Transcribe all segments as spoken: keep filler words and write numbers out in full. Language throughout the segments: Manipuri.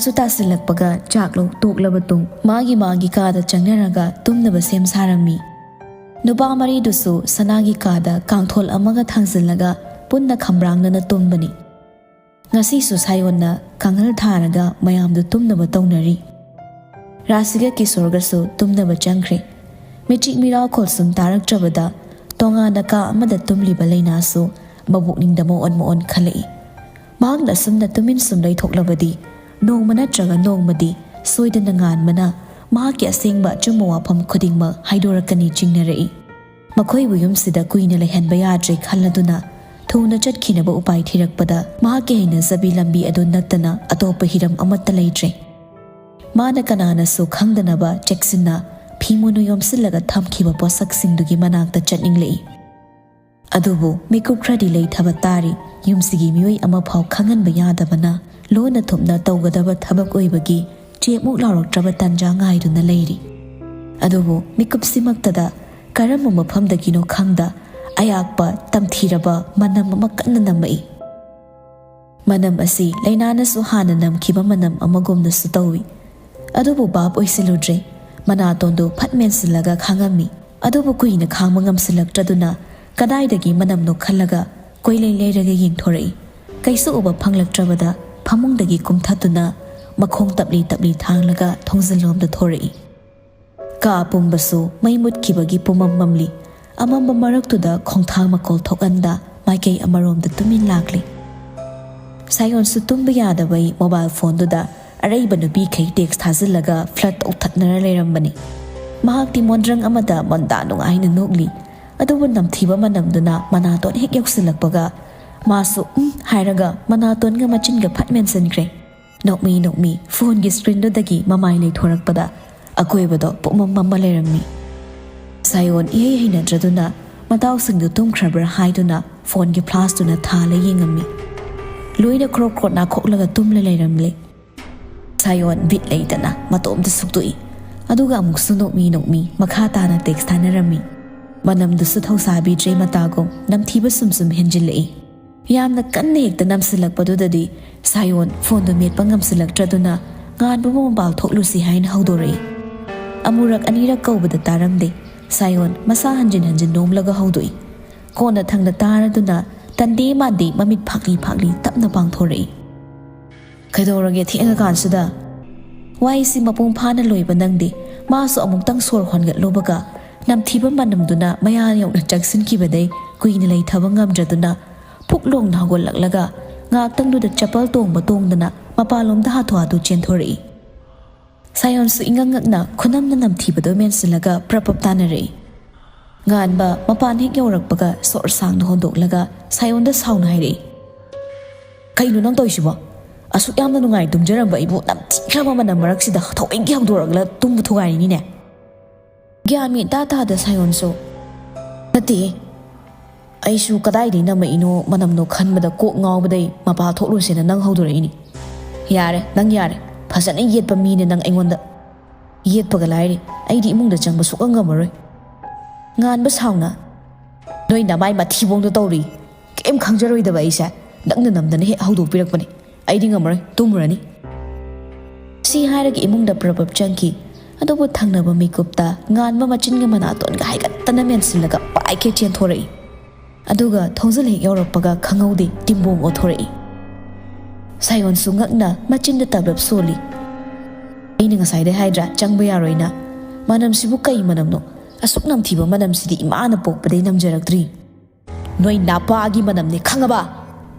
ꯁꯨ ꯇꯥꯁꯤꯜꯂꯛꯄꯒ ꯆꯥꯛ ꯂꯧ ꯇꯣꯛꯂꯕ ꯇꯨꯡ ꯃꯥꯒꯤ ꯃꯥꯒꯤ ꯀꯥꯗ ꯆꯪꯅꯔꯒ ꯇꯨꯝꯅꯕ ꯁꯦꯝ ꯁꯥꯔꯝꯃꯤ꯫ ꯅꯨꯄꯥ ꯃꯔꯤꯗꯨꯁꯨ ꯁꯅꯥꯒꯤ ꯀꯥꯗ ꯀꯥꯡꯊꯣꯜ ꯑꯃꯒ ꯊꯥꯡꯖꯤꯜꯂꯒ ꯄꯨꯟꯅ ꯈꯝꯕ꯭ꯔꯥꯡꯅꯅ ꯇꯨꯝꯕꯅꯤ꯫ ꯉꯁꯤꯁꯨ ꯁꯥꯌꯣꯟꯅ ꯀꯥꯡꯍꯜ ꯊꯥꯔꯒ ꯃꯌꯥꯝꯗꯨ ꯇꯨꯝꯅꯕ ꯇꯧꯅꯔꯤ꯫ ꯔꯥꯁꯤꯒ ꯀꯤꯁꯣꯔꯒꯁꯨ ꯇꯨꯝꯅꯕ ꯆꯪꯈ꯭ꯔꯦ꯫ ꯃꯤꯆꯤꯛ ꯃꯤꯔꯥꯎꯈꯣꯜ ꯁꯨꯝ ꯇꯥꯔꯛꯇ꯭ꯔꯕꯗ ꯇꯣꯉꯥꯟꯅ ꯀꯥ ꯑꯃꯗ ꯇꯨꯝꯂꯤꯕ ꯂꯩꯅꯥꯁꯨ ꯃꯕꯨꯛꯅꯤꯡꯗ ꯃꯑꯣꯟ ꯃꯑꯣꯟ ꯈꯜꯂꯛꯏ꯫ ꯃꯍꯥꯛꯅ ꯑꯁꯨꯝꯅ ꯇꯨꯃꯤꯟ ꯁꯨꯝ ꯂꯩꯊꯣꯛꯂꯕꯗꯤ ꯅꯣꯡꯃ ꯅꯠꯇ꯭ꯔꯒ ꯅꯣꯡꯃꯗꯤ ꯁꯣꯏꯗꯅ ꯉꯥꯟꯕꯅ ꯃꯍꯥꯛꯀꯤ ꯑꯁꯦꯡꯕ ꯑꯆꯨꯝꯕ ꯋꯥꯐꯝ ꯈꯨꯗꯤꯡꯃꯛ ꯍꯥꯏꯗꯣꯔꯛꯀꯅꯤ ꯆꯤꯡꯅꯔꯛꯏ꯫ ꯃꯈꯣꯏꯕꯨ ꯌꯨꯝꯁꯤꯗ ꯀꯨꯏꯅ ꯂꯩꯍꯟꯕ ꯌꯥꯗ꯭ꯔꯦ ꯈꯜꯂꯗꯨꯅ ꯊꯨꯅ ꯆꯠꯈꯤꯅꯕ ꯎꯄꯥꯏ ꯊꯤꯔꯛꯄꯗ ꯃꯍꯥꯛꯀꯤ ꯍꯩꯅꯖꯕꯤ ꯂꯝꯕꯤ ꯑꯗꯨ ꯅꯠꯇꯅ ꯑꯇꯣꯞꯄ ꯍꯤꯔꯝ ꯑꯃꯠꯇ ꯂꯩꯇ꯭ꯔꯦ꯫ ꯃꯥꯅ ꯀꯅꯥꯅꯁꯨ ꯈꯪꯗꯅꯕ ꯆꯦꯛꯁꯤꯟꯅ ꯐꯤ ꯃꯨꯅꯨ ꯌꯣꯝꯁꯤꯜꯂꯒ ꯊꯝꯈꯤꯕ ꯄꯣꯠꯁꯛꯁꯤꯡꯗꯨꯒꯤ ꯃꯅꯥꯛꯇ ꯆꯠꯅꯤꯡꯂꯛꯏ꯫ ꯑꯗꯨꯕꯨ ꯃꯤꯀꯨꯞ ꯈꯔꯗꯤ ꯂꯩꯊꯕ ꯇꯥꯔꯤ꯫ ꯌꯨꯝꯁꯤꯒꯤ ꯃꯤꯑꯣꯏ ꯑꯃꯐꯥꯎ ꯈꯪꯍꯟꯕ ꯌꯥꯗꯕꯅ ꯂꯣꯟꯅ ꯊꯨꯞꯅ ꯇꯧꯒꯗꯕ ꯊꯕꯛ ꯑꯣꯏꯕꯒꯤ ꯆꯦꯞꯃꯨꯛ ꯂꯥꯎꯔꯛꯇ꯭ꯔꯕ ꯇꯟꯖꯥ ꯉꯥꯏꯗꯨꯅ ꯂꯩꯔꯤ꯫ ꯑꯗꯨꯕꯨ ꯃꯤꯀꯨꯞꯁꯤꯃꯛꯇꯗ ꯀꯔꯝꯕ ꯃꯐꯝꯗꯒꯤꯅꯣ ꯈꯪꯗ ꯑꯌꯥꯛꯄ ꯇꯝꯊꯤꯔꯕ ꯃꯅꯝ ꯑꯃ ꯀꯟꯅ ꯅꯝꯃꯛꯏ꯫ ꯃꯅꯝ ꯑꯁꯤ ꯂꯩꯅꯥꯅꯁꯨ ꯍꯥꯟꯅ ꯅꯝꯈꯤꯕ ꯃꯅꯝ ꯑꯃꯒꯨꯝꯅꯁꯨ ꯇꯧꯏ꯫ ꯑꯗꯨꯕꯨ ꯚꯥꯞ ꯑꯣꯏꯁꯤꯜꯂꯨꯗ꯭ꯔꯦ꯫ ꯃꯅꯥꯇꯣꯟꯗꯨ ꯐꯠ ꯃꯦꯟꯁꯤꯜꯂꯒ ꯈꯥꯡꯉꯝꯃꯤ꯫ ꯑꯗꯨꯕꯨ ꯀꯨꯏꯅ ꯈꯥꯡꯕ ꯉꯝꯁꯤꯜꯂꯛꯇ꯭ꯔꯗꯨꯅ ꯀꯗꯥꯏꯗꯒꯤ ꯃꯅꯝꯅꯣ ꯈꯜꯂꯒ ꯀꯣꯏꯂꯩ ꯂꯩꯔꯒ ꯌꯦꯡꯊꯣꯔꯛꯏ꯫ ꯀꯩꯁꯨ ꯎꯕ ꯐꯪꯂꯛꯇ꯭ꯔꯕꯗ ꯐꯃꯨꯡꯗꯒꯤ ꯀꯨꯝꯊꯗꯨꯅ ꯃꯈꯣꯡ ꯇꯞꯂꯤ ꯇꯞꯂꯤ ꯊꯥꯡꯂꯒ ꯊꯣꯡꯖꯤꯜꯂꯣꯝꯗ ꯊꯣꯔꯛꯏ꯫ ꯀꯥ ꯄꯨꯝꯕꯁꯨ ꯃꯩ ꯃꯨꯠꯈꯤꯕꯒꯤ ꯄꯨꯃꯝ ꯃꯝꯂꯤ꯫ ꯑꯃꯝꯕ ꯃꯔꯛꯇꯨꯗ ꯈꯣꯡꯊꯥꯡ ꯃꯈꯣꯜ ꯊꯣꯛꯍꯟꯗ ꯃꯥꯏꯀꯩ ꯑꯃꯔꯣꯝꯗ ꯇꯨꯃꯤꯟ ꯂꯥꯛꯂꯤ꯫ ꯁꯥꯌꯣꯟꯁꯨ ꯇꯨꯝꯕ ꯌꯥꯗꯕꯩ ꯃꯣꯕꯥꯏꯜ ꯐꯣꯟꯗꯨꯗ ꯑꯔꯩꯕ ꯅꯨꯄꯤꯈꯩ ꯇꯦꯛꯁ ꯊꯥꯖꯤꯜꯂꯒ ꯐ꯭ꯂꯠ ꯇꯧꯊꯠꯅꯔ ꯂꯩꯔꯝꯕꯅꯤ꯫ ꯃꯍꯥꯛꯇꯤ ꯃꯣꯟꯗ꯭ꯔꯪ ꯑꯃꯗ ꯃꯣꯟꯗꯥ ꯅꯨꯡꯉꯥꯏꯅ ꯅꯣꯛꯂꯤ꯫ ꯑꯗꯨꯕꯨ ꯅꯝꯊꯤꯕ ꯃꯅꯝꯗꯨꯅ ꯃꯅꯥꯇꯣꯟ ꯍꯦꯛ ꯌꯧꯁꯤꯜꯂꯛꯄꯒ ꯃꯥꯁꯨ "ꯎꯝ" ꯍꯥꯏꯔꯒ ꯃꯅꯥꯇꯣꯟꯒ ꯃꯆꯤꯟꯒ ꯐꯠ ꯃꯦꯟꯁꯤꯟꯈ꯭ꯔꯦ꯫ ꯅꯣꯛꯃꯤ ꯅꯣꯛꯃꯤ ꯐꯣꯟꯒꯤ ꯁ꯭ꯀ꯭ꯔꯤꯟꯗꯨꯗꯒꯤ ꯃꯃꯥꯏ ꯂꯩꯊꯣꯔꯛꯄꯗ ꯑꯀꯣꯏꯕꯗꯣ ꯄꯨꯝꯃꯝ ꯃꯝꯃ ꯂꯩꯔꯝꯃꯤ꯫ ꯁꯥꯌꯣꯟ ꯏꯍꯩ ꯍꯩꯅꯗ꯭ꯔꯗꯨꯅ ꯃꯇꯥꯎꯁꯤꯡꯗꯨ ꯇꯨꯝꯈ꯭ꯔꯕ꯭ꯔꯥ ꯍꯥꯏꯗꯨꯅ ꯐꯣꯟꯒꯤ ꯐ꯭ꯂꯥꯁꯇꯨꯅ ꯊꯥꯜꯂ ꯌꯦꯡꯉꯝꯃꯤ꯫ ꯂꯣꯏꯅ ꯈ꯭ꯔꯣꯛ ꯈ꯭ꯔꯣꯛ ꯅꯥꯈꯣꯛꯂꯒ ꯇꯨꯝꯂ ꯂꯩꯔꯝꯂꯦ꯫ ꯁꯥꯌꯣꯟ ꯕꯤꯠ ꯂꯩꯇꯅ ꯃꯇꯣꯝꯇ ꯁꯨꯛꯇꯣꯛꯏ꯫ ꯑꯗꯨꯒ ꯑꯃꯨꯛꯁꯨ ꯅꯣꯛꯃꯤ ꯅꯣꯛꯃꯤ ꯃꯈꯥ ꯇꯥꯅ ꯇꯦꯛꯁ ꯊꯥꯅꯔꯝꯃꯤ꯫ ꯃꯅꯝꯗꯨꯁꯨ ꯊꯧꯁꯥꯕꯤꯗ꯭ꯔꯦ ꯃꯇꯥꯒꯨꯝ ꯅꯝꯊꯤꯕ ꯁꯨꯝ ꯁꯨꯝ ꯍꯦꯟꯖꯤꯜꯂꯛꯏ꯫ ꯌꯥꯝꯅ ꯀꯟꯅ ꯍꯦꯛꯇ ꯅꯝꯁꯤꯜꯂꯛꯄꯗꯨꯗꯗꯤ ꯁꯥꯌꯣꯟ ꯐꯣꯟꯗꯨ ꯃꯦꯠꯄ ꯉꯝꯁꯤꯜꯂꯛꯇ꯭ꯔꯗꯨꯅ ꯉꯥꯟꯕꯕꯨ ꯃꯄꯥꯜ ꯊꯣꯛꯂꯨꯁꯤ ꯍꯥꯏꯅ ꯍꯧꯗꯣꯔꯛꯏ꯫ ꯑꯃꯨꯔꯛ ꯑꯅꯤꯔꯛ ꯀꯧꯕꯗ ꯇꯥꯔꯝꯗꯦ꯫ ꯁꯥꯌꯣꯟ ꯃꯁꯥ ꯍꯟꯖꯤꯟ ꯍꯟꯖꯤꯟ ꯅꯣꯝꯂꯒ ꯍꯧꯗꯣꯛꯏ꯫ ꯀꯣꯟꯅ ꯊꯪꯗ ꯇꯥꯔꯗꯨꯅ ꯇꯟꯗꯦ ꯃꯥꯟꯗꯦ ꯃꯃꯤꯠ ꯐꯥꯛꯂꯤ ꯐꯥꯛꯂꯤ ꯇꯞꯅ ꯄꯥꯡꯊꯣꯔꯛꯏ꯫ "ꯀꯩꯗꯧꯔꯒꯦ ꯊꯦꯡꯉꯀꯥꯟꯁꯤꯗ?" ꯋꯥꯍꯩꯁꯤ ꯃꯄꯨꯡ ꯐꯥꯅ ꯂꯣꯏꯕ ꯅꯪꯗꯦ꯫ ꯃꯥꯁꯨ ꯑꯃꯨꯛꯇꯪ ꯁꯣꯔ ꯍꯣꯟꯒꯠꯂꯨꯕꯒ ꯅꯝꯊꯤꯕ ꯃꯅꯝꯗꯨꯅ ꯃꯌꯥ ꯌꯧꯅ ꯆꯪꯁꯤꯟꯈꯤꯕꯗꯩ ꯀꯨꯏꯅ ꯂꯩꯊꯕ ꯉꯝꯗ꯭ꯔꯗꯨꯅ ꯐꯨꯛ ꯂꯣꯡꯅ ꯍꯧꯒꯠꯂꯛꯂꯒ ꯉꯥꯛꯇꯪꯗꯨꯗ ꯆꯄꯜ ꯇꯣꯡꯕ ꯇꯣꯡꯗꯅ ꯃꯄꯥꯟꯂꯣꯝꯗ ꯍꯥꯊꯨ ꯍꯥꯊꯨ ꯆꯦꯟꯊꯣꯔꯛꯏ꯫ ꯁꯥꯌꯣꯟꯁꯨ ꯏꯉꯛ ꯉꯛꯅ ꯈꯨꯅꯝꯅ ꯅꯝꯊꯤꯕꯗꯣ ꯃꯦꯟꯁꯤꯜꯂꯒ ꯄ꯭ꯔꯞ ꯄ꯭ꯔꯞ ꯇꯥꯟꯅꯔꯛꯏ꯫ ꯉꯥꯟꯕ ꯃꯄꯥꯟ ꯍꯦꯛ ꯌꯧꯔꯛꯄꯒ ꯁꯣꯔ ꯁꯥꯡꯅ ꯍꯣꯟꯗꯣꯛꯂꯒ ꯁꯥꯌꯣꯟꯗ ꯁꯥꯎꯅ ꯍꯥꯏꯔꯛꯏ, "ꯀꯩꯅꯣ ꯅꯪ ꯇꯧꯔꯤꯁꯤꯕꯣ? ꯑꯁꯨꯛ ꯌꯥꯝꯅ ꯅꯨꯡꯉꯥꯏ ꯇꯨꯝꯖꯔꯝꯕ ꯑꯩꯕꯨ ꯅꯝꯊꯤꯈ꯭ꯔꯕ ꯃꯅꯝ ꯃꯔꯛꯁꯤꯗ ꯊꯑꯣꯏꯒꯤ ꯍꯧꯗꯣꯔꯛꯂ ꯇꯨꯝꯕ ꯊꯨꯒꯥꯏꯔꯤꯅꯤꯅꯦ?" ꯒ꯭ꯌꯥꯟ ꯃꯦꯟ ꯏꯇꯥ ꯇꯥꯗ ꯁꯥꯌꯣꯟꯁꯨ, "ꯅꯠꯇꯦ, ꯑꯩꯁꯨ ꯀꯗꯥꯏꯗꯒꯤ ꯅꯝꯃꯛꯏꯅꯣ ꯃꯅꯝꯅꯣ ꯈꯟꯕꯗ ꯀꯣꯛ ꯉꯥꯎꯕꯗꯩ ꯃꯄꯥ ꯊꯣꯛꯂꯨꯁꯦꯅ ꯅꯪ ꯍꯧꯗꯣꯔꯛꯏꯅꯤ꯫ ꯌꯥꯔꯦ, ꯅꯪ ꯌꯥꯔꯦ꯫ ꯐꯖꯅ ꯌꯦꯠꯄ ꯃꯤꯅꯦ ꯅꯪ ꯑꯩꯉꯣꯟꯗ꯫ ꯌꯦꯠꯄꯒ ꯂꯥꯏꯔꯤ, ꯑꯩꯗꯤ ꯏꯃꯨꯡꯗ ꯆꯪꯕ ꯁꯨꯛꯉꯝ ꯉꯝꯃꯔꯣꯏ꯫" ꯉꯥꯟꯕ ꯁꯥꯎꯅ, "ꯅꯣꯏ ꯅꯃꯥꯏ ꯃꯊꯤꯕꯣꯡꯗꯣ ꯇꯧꯔꯤ꯫ ꯀꯩꯝ ꯈꯪꯖꯔꯣꯏꯗꯕ ꯑꯩꯁꯦ ꯅꯪꯅ ꯅꯝꯗꯅ ꯍꯦꯛ ꯍꯧꯗꯣꯛꯄꯤꯔꯛꯄꯅꯤ꯫ ꯑꯩꯗꯤ ꯉꯝꯃꯔꯣꯏ, ꯇꯨꯝꯃꯨꯔꯅꯤ꯫" ꯁꯤ ꯍꯥꯏꯔꯒ ꯏꯃꯨꯡꯗ ꯄ꯭ꯔꯞ ꯄ꯭ꯔꯞ ꯆꯪꯈꯤ꯫ ꯑꯗꯨꯕꯨ ꯊꯪꯅꯕ ꯃꯤꯀꯨꯞꯇ ꯉꯥꯟꯕ ꯃꯆꯤꯟꯒ ꯃꯅꯥꯇꯣꯟꯒ ꯍꯥꯏꯒꯠꯇꯅ ꯃꯦꯟꯁꯤꯜꯂꯒ ꯄꯥꯏꯈꯩ ꯆꯦꯟꯊꯣꯔꯛꯏ꯫ ꯑꯗꯨꯒ ꯊꯣꯡꯖꯤꯜ ꯍꯦꯛ ꯌꯧꯔꯛꯄꯒ ꯈꯪꯍꯧꯗꯦ ꯇꯤꯝꯕꯣꯡ ꯑꯣꯊꯣꯔꯛꯏ꯫ ꯁꯥꯌꯣꯟꯁꯨ ꯉꯛꯅ ꯃꯆꯤꯟꯗ ꯇꯞꯂꯞ ꯁꯣꯜꯂꯤ꯫ "ꯑꯩꯅ ꯉꯁꯥꯏꯗꯩ ꯍꯥꯏꯗ꯭ꯔꯥ ꯆꯪꯕ ꯌꯥꯔꯣꯏꯅ? ꯃꯅꯝꯁꯤꯕꯨ ꯀꯩ ꯃꯅꯝꯅꯣ? ꯑꯁꯨꯛ ꯅꯝꯊꯤꯕ ꯃꯅꯝꯁꯤꯗꯤ ꯏꯃꯥꯅ ꯄꯣꯛꯄꯗꯩ ꯅꯝꯖꯔꯛꯇ꯭ꯔꯤ꯫ ꯅꯣꯏ ꯅꯥꯄꯥꯒꯤ ꯃꯅꯝꯅꯦ, ꯈꯪꯉꯕ?"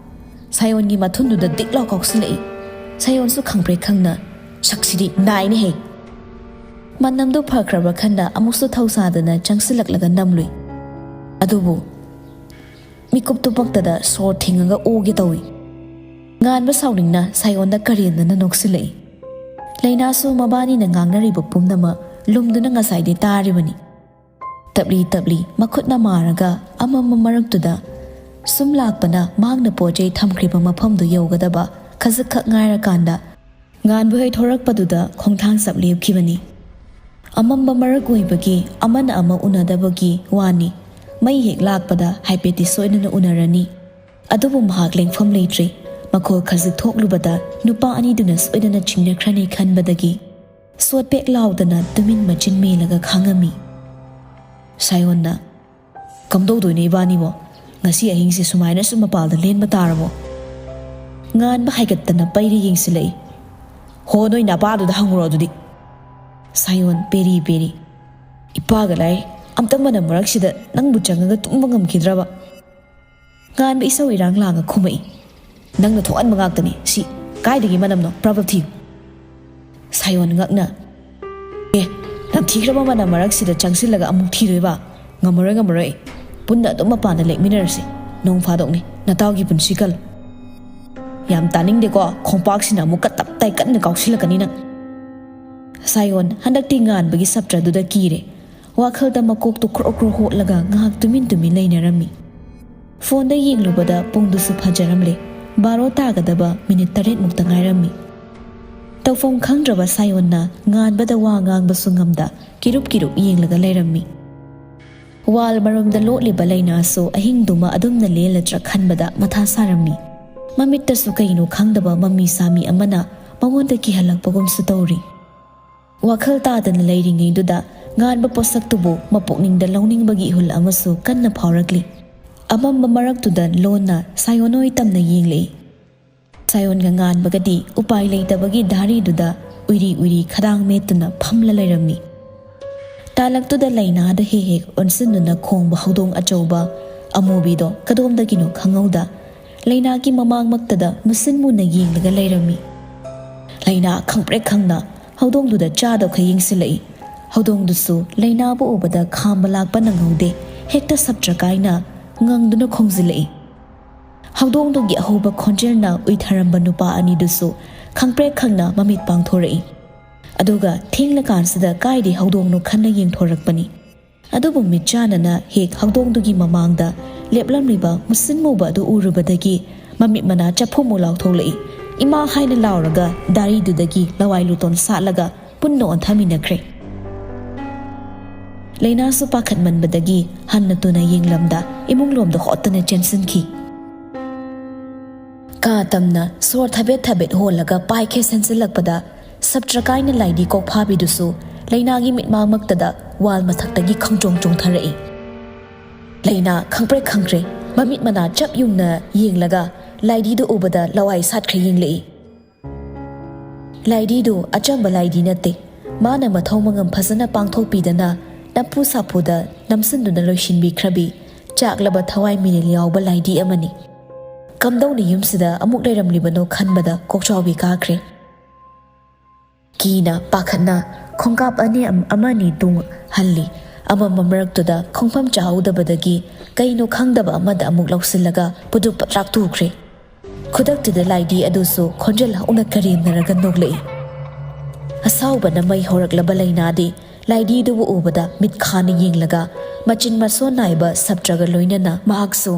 ꯁꯥꯌꯣꯟꯒꯤ ꯃꯊꯨꯟꯗꯨꯗ ꯗꯤꯛ ꯂꯥꯎ ꯀꯥꯎꯁꯤꯜꯂꯛꯏ꯫ ꯁꯥꯌꯣꯟꯁꯨ ꯈꯪꯄ꯭ꯔꯦꯛ ꯈꯪꯅ, "ꯁꯛꯁꯤꯗꯤ ꯅꯥꯏꯅꯦꯍꯦ!" ꯃꯅꯝꯗꯨ ꯐꯈ꯭ꯔꯕ ꯈꯟꯅ ꯑꯃꯨꯛꯁꯨ ꯊꯧꯁꯥꯗꯅ ꯆꯪꯁꯤꯜꯂꯛꯂꯒ ꯅꯝꯂꯨꯏ꯫ ꯑꯗꯨꯕꯨ ꯃꯤꯀꯨꯞꯇꯨ ꯄꯛꯇꯗ ꯁꯣꯔ ꯊꯤꯡꯉꯒ ꯑꯣꯒꯦ ꯇꯧꯏ꯫ ꯉꯥꯟꯕ ꯁꯥꯎꯅꯤꯡꯅ ꯁꯥꯌꯣꯟꯗ ꯀꯔꯦꯝꯅꯅ ꯅꯣꯛꯁꯤꯜꯂꯛꯏ꯫ ꯂꯩꯅꯥꯁꯨ ꯃꯕꯥꯅꯤꯅ ꯉꯥꯡꯅꯔꯤꯕ ꯄꯨꯝꯅꯃꯛ ꯂꯨꯝꯗꯨꯅ ꯉꯁꯥꯏꯗꯤ ꯇꯥꯔꯤꯕꯅꯤ꯫ ꯇꯞꯂꯤ ꯇꯞꯂꯤ ꯃꯈꯨꯠꯅ ꯃꯥꯔꯒ ꯑꯃꯝꯕ ꯃꯔꯛꯇꯨꯗ ꯁꯨꯝ ꯂꯥꯛꯄꯅ ꯃꯍꯥꯛꯅ ꯄꯣꯠ ꯆꯩ ꯊꯝꯈ꯭ꯔꯤꯕ ꯃꯐꯝꯗꯨ ꯌꯧꯒꯗꯕ ꯈꯖꯤꯛꯈꯛ ꯉꯥꯏꯔꯀꯥꯟꯗ ꯉꯥꯟꯕ ꯍꯣꯏ ꯊꯣꯔꯛꯄꯗꯨꯗ ꯈꯣꯡꯊꯥꯡ ꯆꯞ ꯂꯦꯞꯈꯤꯕꯅꯤ꯫ ꯑꯃꯝꯕ ꯃꯔꯛ ꯑꯣꯏꯕꯒꯤ ꯑꯃꯅ ꯑꯃ ꯎꯅꯗꯕꯒꯤ ꯋꯥꯅꯤ꯫ ꯃꯩ ꯍꯦꯛ ꯂꯥꯛꯄꯗ ꯍꯥꯏꯐꯦꯠꯇꯤ ꯁꯣꯏꯗꯅ ꯎꯅꯔꯅꯤ꯫ ꯑꯗꯨꯕꯨ ꯃꯍꯥꯛ ꯂꯦꯡꯐꯝ ꯂꯩꯇ꯭ꯔꯦ꯫ ꯃꯈꯣꯜ ꯈꯖꯤꯛ ꯊꯣꯛꯂꯨꯕꯗ ꯅꯨꯄꯥ ꯑꯅꯤꯗꯨꯅ ꯁꯣꯏꯗꯅ ꯆꯤꯡꯅꯈ꯭ꯔꯅꯤ ꯈꯟꯕꯗꯒꯤ ꯁꯣꯠ ꯄꯦꯛ ꯂꯥꯎꯗꯅ ꯇꯨꯃꯤꯟ ꯃꯆꯤꯟ ꯃꯦꯜꯂꯒ ꯈꯥꯡꯉꯝꯃꯤ꯫ ꯁꯥꯌꯣꯟꯅ, "ꯀꯝꯗꯧꯗꯣꯏꯅꯣ ꯏꯕꯥꯅꯤꯕꯣ? ꯉꯁꯤ ꯑꯍꯤꯡꯁꯦ ꯁꯨꯃꯥꯏꯅ ꯁꯨꯝ ꯃꯄꯥꯜꯗ ꯂꯦꯟꯕ ꯇꯥꯔꯕꯣ?" ꯉꯥꯟꯕ ꯍꯥꯏꯒꯠꯇꯅ ꯄꯩꯔ ꯌꯦꯡꯁꯤꯜꯂꯛꯏ꯫ "ꯍꯣ, ꯅꯣꯏ ꯅꯄꯥꯗꯨꯗ ꯍꯪꯉꯨꯔꯣ ꯑꯗꯨꯗꯤ꯫" ꯁꯥꯌꯣꯟ ꯄꯦꯔꯤ ꯄꯦꯔꯤ, "ꯏꯄꯥꯒ ꯂꯥꯏ, ꯑꯝꯇ ꯃꯅꯝ ꯃꯔꯛꯁꯤꯗ ꯅꯪꯕꯨ ꯆꯪꯉꯒ ꯇꯨꯝꯕ ꯉꯝꯈꯤꯗ꯭ꯔꯕ?" ꯉꯥꯟꯕ ꯏꯁꯧ ꯏꯔꯥꯡ ꯂꯥꯡꯉ ꯈꯨꯝꯃꯛꯏ꯫ "ꯅꯪꯅ ꯊꯣꯛꯍꯟꯕ ꯉꯥꯛꯇꯅꯤ ꯁꯤ꯫ ꯀꯥꯏꯗꯒꯤ ꯃꯅꯝꯅꯣ? ꯄ꯭ꯔꯕꯞ ꯊꯤꯌꯨ꯫" ꯁꯥꯌꯣꯟ ꯉꯛꯅ, "ꯑꯦ, ꯅꯝꯊꯤꯈ꯭ꯔꯕ ꯃꯅꯝ ꯃꯔꯛꯁꯤꯗ ꯆꯪꯁꯤꯜꯂꯒ ꯑꯃꯨꯛ ꯊꯤꯗꯣꯏꯕ? ꯉꯝꯃꯔꯣꯏ, ꯉꯝꯃꯔꯣꯏ꯫ ꯄꯨꯟꯅ ꯑꯗꯨꯝ ꯃꯄꯥꯟꯗ ꯂꯦꯛꯃꯤꯟꯅꯔꯁꯤ꯫ ꯅꯣꯡ ꯐꯥꯗꯣꯛꯅꯤ, ꯅꯇꯥꯎꯒꯤ ꯄꯨꯟꯁꯤ ꯀꯜꯂꯨ꯫" "ꯌꯥꯝ ꯇꯥꯅꯤꯡꯗꯦꯀꯣ, ꯈꯣꯡꯄꯥꯛꯁꯤꯅ ꯑꯃꯨꯛꯀ ꯇꯞ ꯇꯥꯏ ꯀꯟꯅ ꯀꯥꯎꯁꯤꯜꯂꯛꯀꯅꯤ ꯅꯪ꯫" ꯁꯥꯌꯣꯟ ꯍꯟꯗꯛꯇꯤ ꯉꯥꯟꯕꯒꯤ ꯁꯞꯇ꯭ꯔꯗꯨꯗ ꯀꯤꯔꯦ꯫ ꯋꯥꯈꯜꯗ ꯃꯀꯣꯛꯇꯨ ꯈ꯭ꯔꯣ ꯈ꯭ꯔꯣ ꯍꯣꯠꯂꯒ ꯉꯥꯏꯍꯥꯛ ꯇꯨꯃꯤꯟ ꯇꯨꯃꯤꯟ ꯂꯩꯅꯔꯝꯃꯤ꯫ ꯐꯣꯟꯗ ꯌꯦꯡꯂꯨꯕꯗ ꯄꯨꯡꯗꯨꯁꯨ ꯐꯖꯔꯝꯂꯦ꯫ ꯕꯥꯔꯣ ꯇꯥꯒꯗꯕ ꯃꯤꯅꯤꯠ ꯇꯔꯦꯠꯃꯨꯛꯇ ꯉꯥꯏꯔꯝꯃꯤ꯫ ꯇꯧꯐꯝ ꯈꯪꯗ꯭ꯔꯕ ꯁꯥꯌꯣꯟꯅ ꯉꯥꯟꯕꯗ ꯋꯥ ꯉꯥꯡꯕꯁꯨ ꯉꯝꯗ ꯀꯤꯔꯨꯞ ꯀꯤꯔꯨꯞ ꯌꯦꯡꯂꯒ ꯂꯩꯔꯝꯃꯤ꯫ ꯋꯥꯜ ꯃꯔꯨꯝꯗ ꯂꯣꯠꯂꯤꯕ ꯂꯩꯅꯥꯁꯨ ꯑꯍꯤꯡꯗꯨꯃ ꯑꯗꯨꯝꯅ ꯂꯦꯜꯂꯗ꯭ꯔꯥ ꯈꯟꯕꯗ ꯃꯊꯥ ꯁꯥꯔꯝꯃꯤ꯫ ꯃꯃꯤꯠꯇꯁꯨ ꯀꯩꯅꯣ ꯈꯪꯗꯕ ꯃꯃꯤ ꯁꯥꯃꯤ ꯑꯃꯅ ꯃꯉꯣꯟꯗ ꯀꯤꯍꯜꯂꯛꯄꯒꯨꯝꯁꯨ ꯇꯧꯔꯤ꯫ ꯋꯥꯈꯜ ꯇꯥꯗꯅ ꯂꯩꯔꯤꯉꯩꯗꯨꯗ ꯉꯥꯟꯕ ꯄꯣꯠꯁꯛꯇꯨꯕꯨ ꯃꯄꯨꯛꯅꯤꯡꯗ ꯂꯧꯅꯤꯡꯕꯒꯤ ꯏꯍꯨꯜ ꯑꯃꯁꯨ ꯀꯟꯅ ꯐꯥꯎꯔꯛꯂꯤ꯫ ꯑꯃꯝꯕ ꯃꯔꯛꯇꯨꯗ ꯂꯣꯟꯅ ꯁꯥꯌꯣꯟ ꯍꯣꯏ ꯇꯝꯅ ꯌꯦꯡꯂꯛꯏ꯫ ꯁꯥꯌꯣꯟꯒ ꯉꯥꯟꯕꯒꯗꯤ ꯎꯄꯥꯏ ꯂꯩꯇꯕꯒꯤ ꯙꯥꯔꯤꯗꯨꯗ ꯎꯏꯔꯤ ꯎꯏꯔꯤ ꯈꯗꯥꯡ ꯃꯦꯠꯇꯨꯅ ꯐꯝꯂ ꯂꯩꯔꯝꯃꯤ꯫ ꯇꯥꯂꯛꯇꯨꯗ ꯂꯩꯅꯥꯗ ꯍꯦꯛ ꯍꯦꯛ ꯑꯣꯟꯁꯤꯟꯗꯨꯅ ꯈꯣꯡꯕ ꯍꯧꯗꯣꯡ ꯑꯆꯧꯕ ꯑꯃꯨꯕꯤꯗꯣ ꯀꯗꯣꯝꯗꯒꯤꯅꯣ ꯈꯪꯍꯧꯗ ꯂꯩꯅꯥꯒꯤ ꯃꯃꯥꯡꯃꯛꯇꯗ ꯃꯨꯁꯤꯟ ꯃꯨꯅ ꯌꯦꯡꯂꯒ ꯂꯩꯔꯝꯃꯤ꯫ ꯂꯩꯅꯥ ꯈꯪꯄ꯭ꯔꯦꯛ ꯈꯪꯅ ꯍꯧꯗꯣꯡꯗꯨꯗ ꯆꯥꯗꯧꯈꯩ ꯌꯦꯡꯁꯤꯜꯂꯛꯏ꯫ ꯍꯧꯗꯣꯡꯗꯨꯁꯨ ꯂꯩꯅꯥꯕꯨ ꯎꯕꯗ ꯈꯥꯝꯕ ꯂꯥꯛꯄ ꯅꯪꯍꯧꯗꯦ, ꯍꯦꯛꯇ ꯁꯞꯇ꯭ꯔ ꯀꯥꯏꯅ ꯉꯪꯗꯨꯅ ꯈꯣꯡꯖꯤꯜꯂꯛꯏ꯫ ꯍꯧꯗꯣꯡꯗꯨꯒꯤ ꯑꯍꯧꯕ ꯈꯣꯟꯖꯦꯜꯅ ꯎꯏꯊꯔꯝꯕ ꯅꯨꯄꯥ ꯑꯅꯤꯗꯨꯁꯨ ꯈꯪꯄ꯭ꯔꯦꯛ ꯈꯪꯅ ꯃꯃꯤꯠ ꯄꯥꯡꯊꯣꯔꯛꯏ꯫ ꯑꯗꯨꯒ ꯊꯦꯡꯂꯀꯥꯟꯁꯤꯗ ꯀꯥꯏꯗꯩ ꯍꯧꯗꯣꯡꯅꯣ ꯈꯟꯅ ꯌꯦꯡꯊꯣꯔꯛꯄꯅꯤ꯫ ꯑꯗꯨꯕꯨ ꯃꯤꯠꯆꯥꯟꯅꯅ ꯍꯦꯛ ꯍꯧꯗꯣꯡꯗꯨꯒꯤ ꯃꯃꯥꯡꯗ ꯂꯦꯞꯂꯝꯂꯤꯕ ꯃꯨꯁꯤꯟ ꯃꯨꯕ ꯑꯗꯨ ꯎꯔꯨꯕꯗꯒꯤ ꯃꯃꯤꯠ ꯃꯅꯥ ꯆꯐꯨꯃꯨ ꯂꯥꯎꯊꯣꯛꯂꯛꯏ꯫ ꯏꯃꯥ ꯍꯥꯏꯅ ꯂꯥꯎꯔꯒ ꯗꯥꯔꯤꯗꯨꯗꯒꯤ ꯂꯋꯥꯏ ꯂꯨꯇꯣꯟ ꯁꯥꯠꯂꯒ ꯄꯨꯟꯅ ꯑꯣꯟꯊꯃꯤꯟꯅꯈ꯭ꯔꯦ꯫ ꯂꯩꯅꯥꯁꯨ ꯄꯥꯈꯠꯃꯟꯕꯗꯒꯤ ꯍꯟꯅ ꯇꯨꯅ ꯌꯦꯡꯂꯝꯗ ꯏꯃꯨꯡꯂꯣꯝꯗ ꯍꯣꯠꯇꯅ ꯆꯦꯟꯁꯤꯟꯈꯤ꯫ ꯀꯥ ꯇꯝꯅ ꯁꯣꯔ ꯊꯕꯦꯠ ꯊꯕꯦꯠ ꯍꯣꯜꯂꯒ ꯄꯥꯏꯈꯦ ꯁꯦꯟꯁꯤꯜꯂꯛꯄꯗ, ꯁꯞꯇ꯭ꯔꯀꯥꯏꯅ ꯂꯥꯏꯗꯤ ꯀꯣꯛꯐꯥꯕꯤꯗꯨꯁꯨ ꯂꯩꯅꯥꯒꯤ ꯃꯤꯠꯃꯥꯡꯃꯛꯇꯗ ꯋꯥꯜ ꯃꯊꯛꯇꯒꯤ ꯈꯣꯡꯗ꯭ꯔꯣꯡ ꯆꯣꯡꯊꯔꯛꯏ꯫ ꯂꯩꯅꯥ ꯈꯪꯄ꯭ꯔꯦꯛ ꯈꯪꯈ꯭ꯔꯦ꯫ ꯃꯃꯤꯠ ꯃꯅꯥ ꯆꯞ ꯌꯨꯡꯅ ꯌꯦꯡꯂꯒ ꯂꯥꯏꯗꯤꯗꯨ ꯎꯕꯗ ꯂꯋꯥꯏ ꯁꯥꯠꯈ꯭ꯔꯦ ꯌꯦꯡꯂꯛꯏ꯫ ꯂꯥꯏꯗꯤꯗꯨ ꯑꯆꯝꯕ ꯂꯥꯏꯗꯤ ꯅꯠꯇꯦ꯫ ꯃꯥꯅ ꯃꯊꯧ ꯃꯉꯝ ꯐꯖꯅ ꯄꯥꯡꯊꯣꯛꯄꯤꯗꯅ ꯅꯝꯐꯨ ꯁꯥꯐꯨꯗ ꯅꯝꯁꯤꯟꯗꯨꯅ ꯂꯣꯏꯁꯤꯟꯕꯤꯈ꯭ꯔꯕꯤ ꯆꯥꯛꯂꯕ ꯊꯋꯥꯏ ꯃꯤꯔꯦꯜ ꯌꯥꯎꯕ ꯂꯥꯏꯗꯤ ꯑꯃꯅꯤ꯫ ꯀꯝꯗꯧꯅ ꯌꯨꯝꯁꯤꯗ ꯑꯃꯨꯛ ꯂꯩꯔꯝꯂꯤꯕꯅꯣ ꯈꯟꯕꯗ ꯀꯣꯛꯆꯥꯎꯕꯤ ꯀꯥꯈ꯭ꯔꯦ꯫ ꯀꯤꯅ ꯄꯥꯈꯠꯅ ꯈꯣꯡꯀꯥꯞ ꯑꯅꯤ ꯑꯃ ꯑꯅꯤ ꯇꯨꯡ ꯍꯜꯂꯤ꯫ ꯑꯃꯝꯕ ꯃꯔꯛꯇꯨꯗ ꯈꯣꯡꯐꯝ ꯆꯥꯍꯧꯗꯕꯗꯒꯤ ꯀꯩꯅꯣ ꯈꯪꯗꯕ ꯑꯃꯗ ꯑꯃꯨꯛ ꯂꯧꯁꯤꯜꯂꯒ ꯄꯨꯗꯨꯞ ꯄꯠꯂꯥꯛ ꯇꯨꯈ꯭ꯔꯦ꯫ ꯈꯨꯗꯛꯇꯨꯗ ꯂꯥꯏꯗꯤ ꯑꯗꯨꯁꯨ ꯈꯣꯟꯖꯦꯜ ꯍꯧꯅ ꯀꯔꯦꯝꯅꯔꯒ ꯅꯣꯛꯂꯛꯏ꯫ ꯑꯁꯥꯎꯕꯅ ꯃꯩ ꯍꯧꯔꯛꯂꯕ ꯂꯩꯅꯥꯗꯤ ꯂꯥꯏꯗꯤꯗꯨꯕꯨ ꯎꯕꯗ ꯃꯤꯠ ꯈꯥꯅ ꯌꯦꯡꯂꯒ ꯃꯆꯤꯟ ꯃꯁꯣꯟ ꯅꯥꯏꯕ ꯁꯞꯇ꯭ꯔꯒ ꯂꯣꯏꯅꯅ ꯃꯍꯥꯛꯁꯨ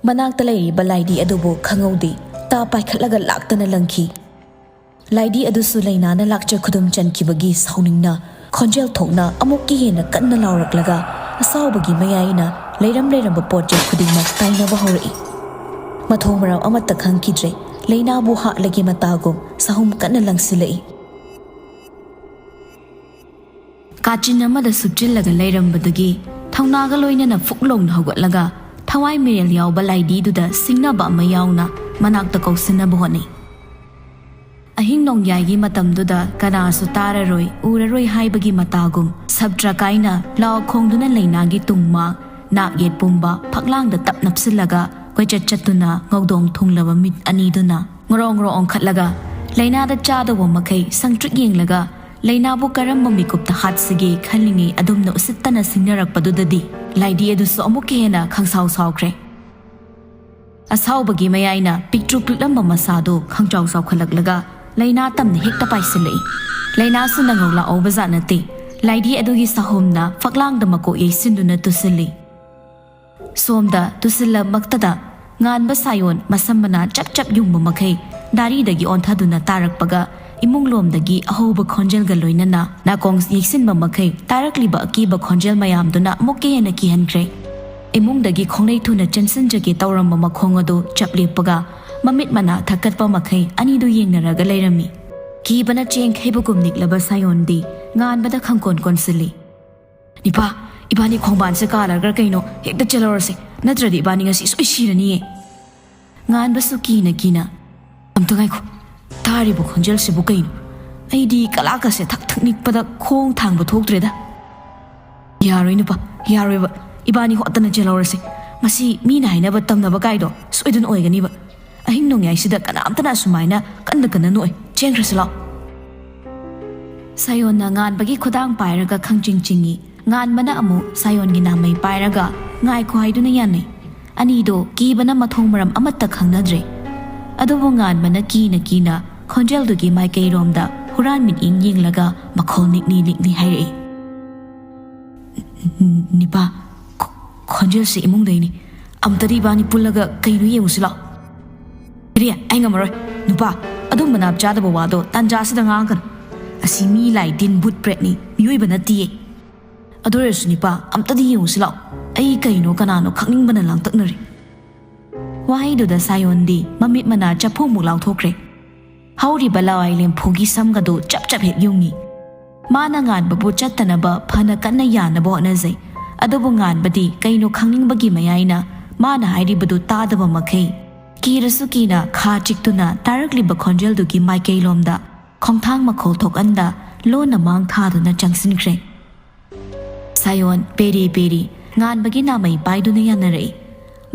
ꯃꯅꯥꯛꯇ ꯂꯩꯔꯤꯕ ꯂꯥꯏꯗꯤ ꯑꯗꯨꯕꯨ ꯈꯪꯍꯧꯗꯦ꯫ ꯇꯥ ꯄꯥꯏꯈꯠꯂꯒ ꯂꯥꯛꯇꯅ ꯂꯪꯈꯤ꯫ ꯂꯥꯏꯗꯤ ꯑꯗꯨꯁꯨ ꯂꯩꯅꯥꯅ ꯂꯥꯛꯆ ꯈꯨꯗꯨꯝ ꯆꯟꯈꯤꯕꯒꯤ ꯁꯥꯎꯅꯤꯡꯅ ꯈꯣꯟꯖꯦꯜ ꯊꯣꯛꯅ ꯑꯃꯨꯛꯀ ꯍꯦꯟꯅ ꯀꯟꯅ ꯂꯥꯎꯔꯛꯂꯒ ꯑꯁꯥꯎꯕꯒꯤ ꯃꯌꯥꯏꯅ ꯂꯩꯔꯝ ꯂꯩꯔꯝꯕ ꯄꯣꯠ ꯆꯩ ꯈꯨꯗꯤꯡꯃꯛ ꯇꯥꯏꯅꯕ ꯍꯧꯔꯛꯏ꯫ ꯃꯊꯣꯡ ꯃꯔꯝ ꯑꯃꯠꯇ ꯈꯪꯈꯤꯗ꯭ꯔꯦ꯫ ꯂꯩꯅꯥꯕꯨ ꯍꯥꯠꯂꯒꯦ ꯃꯇꯥꯒꯨꯝ ꯁꯥꯍꯨꯝ ꯀꯟꯅ ꯂꯪꯁꯤꯜꯂꯛꯏ꯫ ꯀꯥꯆꯤꯟ ꯑꯃꯗ ꯁꯨꯞꯆꯤꯜꯂꯒ ꯂꯩꯔꯝꯕꯗꯒꯤ ꯊꯧꯅꯥꯒ ꯂꯣꯏꯅꯅ ꯐꯨꯛ ꯂꯥꯎꯅ ꯍꯧꯒꯠꯂꯒ ꯊꯋꯥꯏ ꯃꯤꯔꯦꯜ ꯌꯥꯎꯕ ꯂꯥꯏꯗꯤꯗꯨꯗ ꯁꯤꯡꯅꯕ ꯑꯃ ꯌꯥꯎꯅ ꯃꯅꯥꯛꯇ ꯀꯧꯁꯤꯟꯅꯕ ꯍꯣꯠꯅꯩ꯫ ꯑꯍꯤꯡ ꯅꯣꯡꯌꯥꯏꯒꯤ ꯃꯇꯝꯗꯨꯗ ꯀꯅꯥꯁꯨ ꯇꯥꯔꯔꯣꯏ, ꯎꯔꯔꯣꯏ ꯍꯥꯏꯕꯒꯤ ꯃꯇꯥꯒꯨꯝ ꯁꯞꯇ꯭ꯔꯀꯥꯏꯅ ꯂꯥꯎ ꯈꯣꯡꯗꯨꯅ ꯂꯩꯅꯥꯒꯤ ꯇꯨꯡ ꯃꯥꯡ ꯅꯥꯛ ꯌꯦꯠ ꯄꯨꯝꯕ ꯐꯛꯂꯥꯡꯗ ꯇꯞ ꯅꯞꯁꯤꯜꯂꯒ ꯀꯣꯏꯆꯠ ꯆꯠꯇꯨꯅ ꯉꯧꯗꯣꯡ ꯊꯨꯡꯂꯕ ꯃꯤꯠ ꯑꯅꯤꯗꯨꯅ ꯉꯣꯔꯣꯡ ꯉꯣꯔꯣꯡ ꯑꯣꯟꯈꯠꯂꯒ ꯂꯩꯅꯥꯗ ꯆꯥꯗꯧꯕ ꯃꯈꯩ ꯁꯪꯇ꯭ꯔꯤꯛ ꯌꯦꯡꯂꯒ ꯂꯩꯅꯥꯕꯨ ꯀꯔꯝꯕ ꯃꯤꯀꯨꯞꯇ ꯍꯥꯠꯁꯤꯒꯦ ꯈꯜꯂꯤꯉꯩ ꯑꯗꯨꯝꯅ ꯎꯁꯤꯠꯇꯅ ꯁꯤꯡꯅꯔꯛꯄꯗꯨꯗꯗꯤ ꯂꯥꯏꯗꯤ ꯑꯗꯨꯁꯨ ꯑꯃꯨꯛꯀ ꯍꯦꯟꯅ ꯈꯪꯁꯥꯎ ꯁꯥꯎꯈ꯭ꯔꯦ꯫ ꯑꯁꯥꯎꯕꯒꯤ ꯃꯌꯥꯏꯅ ꯄꯤꯛꯇ꯭ꯔꯨ ꯄꯤꯛꯂꯝꯕ ꯃꯁꯥꯗꯨ ꯈꯪꯆꯥꯎ ꯆꯥꯎꯈꯠꯂꯛꯂꯒ ꯂꯩꯅꯥ ꯇꯝꯅ ꯍꯦꯛꯇ ꯄꯥꯏꯁꯤꯜꯂꯛꯏ꯫ ꯂꯩꯅꯥꯁꯨ ꯅꯪꯍꯧ ꯂꯥꯛꯍꯧꯕ ꯖꯥꯠ ꯅꯠꯇꯦ꯫ ꯂꯥꯏꯗꯤ ꯑꯗꯨꯒꯤ ꯁꯥꯍꯨꯝꯅ ꯐꯛꯂꯥꯡꯗ ꯃꯀꯣꯛ ꯌꯩꯁꯤꯟꯗꯨꯅ ꯇꯨꯁꯤꯜꯂꯤ꯫ ꯁꯣꯝꯗ ꯇꯨꯁꯤꯜꯂꯃꯛꯇꯗ ꯉꯥꯟꯕ ꯁꯥꯌꯣꯟ ꯃꯁꯝ ꯃꯅꯥ ꯆꯞ ꯆꯞ ꯌꯨꯡꯕ ꯃꯈꯩ ꯗꯥꯔꯤꯗꯒꯤ ꯑꯣꯟꯊꯗꯨꯅ ꯇꯥꯔꯛꯄꯒ ꯏꯃꯨꯡꯂꯣꯝꯗꯒꯤ ꯑꯍꯧꯕ ꯈꯣꯟꯖꯦꯜꯒ ꯂꯣꯏꯅꯅ ꯅꯥꯀꯣꯡ ꯌꯩꯁꯤꯟꯕ ꯃꯈꯩ ꯇꯥꯔꯛꯂꯤꯕ ꯑꯀꯤꯕ ꯈꯣꯟꯖꯦꯜ ꯃꯌꯥꯝꯗꯨꯅ ꯑꯃꯨꯛꯀ ꯍꯦꯟꯅ ꯀꯤꯍꯟꯈ꯭ꯔꯦ꯫ ꯏꯃꯨꯡꯗꯒꯤ ꯈꯣꯡꯂꯩ ꯊꯨꯅ ꯆꯦꯟꯁꯤꯟꯖꯒꯦ ꯇꯧꯔꯝꯕ ꯃꯈꯣꯡ ꯑꯗꯨ ꯆꯞ ꯂꯦꯞꯄꯒ ꯃꯃꯤꯠ ꯃꯅꯥ ꯊꯛꯀꯠꯄ ꯃꯈꯩ ꯑꯅꯤꯗꯨ ꯌꯦꯡꯅꯔꯒ ꯂꯩꯔꯝꯃꯤ꯫ ꯀꯤꯕꯅ ꯆꯦꯡ ꯈꯩꯕꯒꯨꯝ ꯅꯤꯛꯂꯕ ꯁꯥꯌꯣꯟꯗꯤ ꯉꯥꯟꯕꯗ ꯈꯪꯀꯣꯟ ꯀꯣꯟꯁꯤꯜꯂꯤ꯫ "ꯅꯤꯄꯥ, ꯏꯕꯥꯅꯤ ꯈꯣꯡꯕꯥꯟꯁꯦ ꯀꯥꯜꯂꯒ ꯀꯩꯅꯣ ꯍꯦꯛꯇ ꯆꯦꯜꯍꯧꯔꯁꯦ, ꯅꯠꯇ꯭ꯔꯗꯤ ꯏꯕꯥꯅꯤ ꯉꯁꯤ ꯁꯣꯏ ꯁꯤꯔꯅꯤꯌꯦ"꯫ ꯉꯥꯟꯕꯁꯨ ꯀꯤꯅ ꯀꯤꯅ, "ꯑꯝꯇ ꯉꯥꯏꯈꯣ, ꯇꯥꯔꯤꯕ ꯈꯣꯟꯖꯦꯜꯁꯤꯕꯨ ꯀꯩꯅꯣ? ꯑꯩꯗꯤ ꯀꯂꯥꯀꯁꯦ ꯊꯛ ꯊꯛ ꯅꯤꯛꯄꯗ ꯈꯣꯡ ꯊꯥꯡꯕ ꯊꯣꯛꯇ꯭ꯔꯦꯗ"꯫ "ꯌꯥꯔꯣꯏ ꯅꯨꯄꯥ, ꯌꯥꯔꯣꯏꯕ꯫ ꯏꯕꯥꯅꯤ ꯍꯣꯠꯇꯅ ꯆꯦꯜꯍꯧꯔꯁꯦ꯫ ꯃꯁꯤ ꯃꯤꯅ ꯍꯥꯏꯅꯕ ꯇꯝꯅꯕ ꯀꯥꯏꯗꯣ ꯁꯣꯏꯗꯅ ꯑꯣꯏꯒꯅꯤꯕ꯫ ꯑꯍꯤꯡ ꯅꯣꯡꯌꯥꯏꯁꯤꯗ ꯀꯅꯥꯝꯇꯅ ꯑꯁꯨꯃꯥꯏꯅ ꯀꯟꯅ ꯀꯟꯅ ꯅꯣꯛꯑꯣꯏ꯫ ꯆꯦꯟꯈ꯭ꯔꯁꯤ ꯂꯥꯛꯑꯣ"꯫ ꯁꯥꯌꯣꯟꯅ ꯉꯥꯟꯕꯒꯤ ꯈꯨꯗꯥꯡ ꯄꯥꯏꯔꯒ ꯈꯪꯆꯤꯡ ꯆꯤꯡꯏ꯫ ꯉꯥꯟꯕꯅ ꯑꯃꯨꯛ ꯁꯥꯌꯣꯟꯒꯤ ꯅꯥꯃꯩ ꯄꯥꯏꯔꯒ "ꯉꯥꯏꯈꯣ" ꯍꯥꯏꯗꯨꯅ ꯌꯥꯅꯩ꯫ ꯑꯅꯤꯗꯣ ꯀꯤꯕꯅ ꯃꯊꯣꯡ ꯃꯔꯝ ꯑꯃꯠꯇ ꯈꯪꯅꯗ꯭ꯔꯦ꯫ ꯑꯗꯨꯕꯨ ꯉꯥꯟꯕꯅ ꯀꯤꯅ ꯀꯤꯅ ꯈꯣꯟꯖꯦꯜꯗꯨꯒꯤ ꯃꯥꯏꯀꯩꯔꯣꯝꯗ ꯍꯨꯔꯥꯟ ꯃꯤꯠꯌꯦꯡ ꯌꯦꯡꯂꯒ ꯃꯈꯣꯜ ꯅꯤꯛꯅꯤ ꯅꯤꯛꯅꯤ ꯍꯥꯏꯔꯛꯏ꯫ "ꯅꯤꯄꯥ, ꯈꯣ-, ꯈꯣꯟꯖꯦꯜꯁꯤ ꯏꯃꯨꯡꯗꯩꯅꯤ꯫ ꯑꯝꯇꯗꯤ ꯏꯕꯥꯅꯤ ꯄꯨꯜꯂꯒ ꯀꯩꯅꯣ ꯌꯦꯡꯉꯨꯁꯤ ꯂꯥꯛꯑꯣ"꯫ "ꯀꯔꯤ? ꯑꯩ ꯉꯝꯃꯔꯣꯏ꯫ ꯅꯨꯄꯥ, ꯑꯗꯨꯝꯕ ꯅꯥꯞ ꯆꯥꯗꯕ ꯋꯥꯗꯣ ꯇꯥꯟꯖꯥꯁꯤꯗ ꯉꯥꯡꯒꯅꯨ꯫ ꯑꯁꯤ ꯃꯤ, ꯂꯥꯏ, ꯇꯤꯟ, ꯚꯨꯠ, ꯄ꯭ꯔꯦꯠꯅꯤ, ꯃꯤꯑꯣꯏꯕ ꯅꯠꯇꯤꯌꯦ꯫ ꯑꯗꯨ ꯑꯣꯏꯔꯁꯨ ꯅꯤꯄꯥ, ꯑꯝꯇꯗꯤ ꯌꯦꯡꯉꯨꯁꯤ ꯂꯥꯛꯑꯣ꯫ ꯑꯩ ꯀꯩꯅꯣ ꯀꯅꯥꯅꯣ ꯈꯪꯅꯤꯡꯕꯅ ꯂꯥꯡꯇꯛꯅꯔꯦ"꯫ ꯋꯥꯍꯩꯗꯨꯗ ꯁꯥꯌꯣꯟꯗꯤ ꯃꯃꯤꯠ ꯃꯅꯥ ꯆꯐꯨꯃꯨꯛ ꯂꯥꯎꯊꯣꯛꯈ꯭ꯔꯦ꯫ ꯍꯧꯔꯤꯕ ꯂꯋꯥꯏ ꯂꯦꯝꯐꯨꯒꯤ ꯁꯝꯒꯗꯨ ꯆꯞ ꯆꯞ ꯍꯦꯛ ꯌꯨꯡꯉꯤ꯫ ꯃꯥꯅ ꯉꯥꯟꯕꯕꯨ ꯆꯠꯇꯅꯕ ꯐꯅ ꯀꯟꯅ ꯌꯥꯅꯕ ꯍꯣꯠꯅꯖꯩ꯫ ꯑꯗꯨꯕꯨ ꯉꯥꯟꯕꯗꯤ ꯀꯩꯅꯣ ꯈꯪꯅꯤꯡꯕꯒꯤ ꯃꯌꯥꯏꯅ ꯃꯥꯅ ꯍꯥꯏꯔꯤꯕꯗꯨ ꯇꯥꯗꯕ ꯃꯈꯩ ꯀꯤꯔꯁꯨ ꯀꯤꯅ ꯈꯥ ꯆꯤꯛꯇꯨꯅ ꯇꯥꯔꯛꯂꯤꯕ ꯈꯣꯟꯖꯦꯜꯗꯨꯒꯤ ꯃꯥꯏꯀꯩꯂꯣꯝꯗ ꯈꯣꯡꯊꯥꯡ ꯃꯈꯣꯜ ꯊꯣꯛꯍꯟꯗ ꯂꯣꯟꯅ ꯃꯥꯡ ꯊꯥꯗꯨꯅ ꯆꯪꯁꯤꯟꯈ꯭ꯔꯦ꯫ ꯁꯥꯌꯣꯟ ꯄꯦꯔꯤ ꯄꯦꯔꯤ ꯉꯥꯟꯕꯒꯤ ꯅꯥꯃꯩ ꯄꯥꯏꯗꯨꯅ ꯌꯥꯅꯔꯛꯏ꯫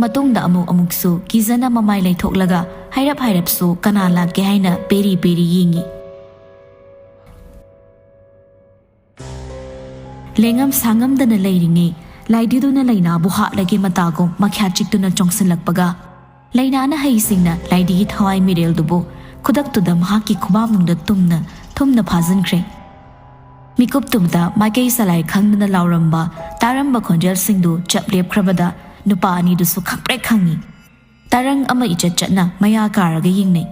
ꯃꯇꯨꯡꯗ ꯑꯃꯨꯛ ꯑꯃꯨꯛꯁꯨ ꯀꯤꯖꯅ ꯃꯃꯥꯏ ꯂꯩꯊꯣꯛꯂꯒ ꯍꯥꯏꯔꯞ ꯍꯥꯏꯔꯞꯁꯨ ꯀꯅꯥ ꯂꯥꯛꯀꯦ ꯍꯥꯏꯅ ꯄꯦꯔꯤ ꯄꯦꯔꯤ ꯌꯦꯡꯉꯤ꯫ ꯂꯦꯡꯉꯝ ꯁꯥꯉꯝꯗꯅ ꯂꯩꯔꯤꯉꯩ ꯂꯥꯏꯙꯤꯗꯨꯅ ꯂꯩꯅꯥꯕꯨ ꯍꯥꯠꯂꯒꯦ ꯃꯇꯥꯒꯨꯝ ꯃꯈ꯭ꯌꯥꯠ ꯆꯤꯛꯇꯨꯅ ꯆꯣꯡꯁꯤꯜꯂꯛꯄꯒ, ꯂꯩꯅꯥꯅ ꯍꯩꯁꯤꯡꯅ ꯂꯥꯏꯙꯤꯒꯤ ꯊꯋꯥꯏ ꯃꯤꯔꯦꯜꯗꯨꯕꯨ ꯈꯨꯗꯛꯇꯨꯗ ꯃꯍꯥꯛꯀꯤ ꯈꯨꯕꯥꯛꯅꯨꯡꯗ ꯇꯨꯝꯅ ꯊꯨꯝꯅ ꯐꯥꯖꯤꯟꯈ꯭ꯔꯦ꯫ ꯃꯤꯀꯨꯞ ꯇꯨꯕꯗ ꯃꯥꯏꯀꯩ ꯆꯂꯥꯏ ꯈꯪꯗꯅ ꯂꯥꯎꯔꯝꯕ, ꯇꯥꯔꯝꯕ ꯈꯣꯟꯖꯦꯜꯁꯤꯡꯗꯨ ꯆꯞ ꯂꯦꯞꯈ꯭ꯔꯕꯗ ꯅꯨꯄꯥ ꯑꯅꯤꯗꯨꯁꯨ ꯈꯪꯄ꯭ꯔꯦꯛ ꯈꯪꯉꯤ꯫ ꯇꯔꯪ ꯑꯃ ꯏꯆꯠ ꯆꯠꯅ ꯃꯌꯥ ꯀꯥꯔꯒ ꯌꯦꯡꯅꯩ꯫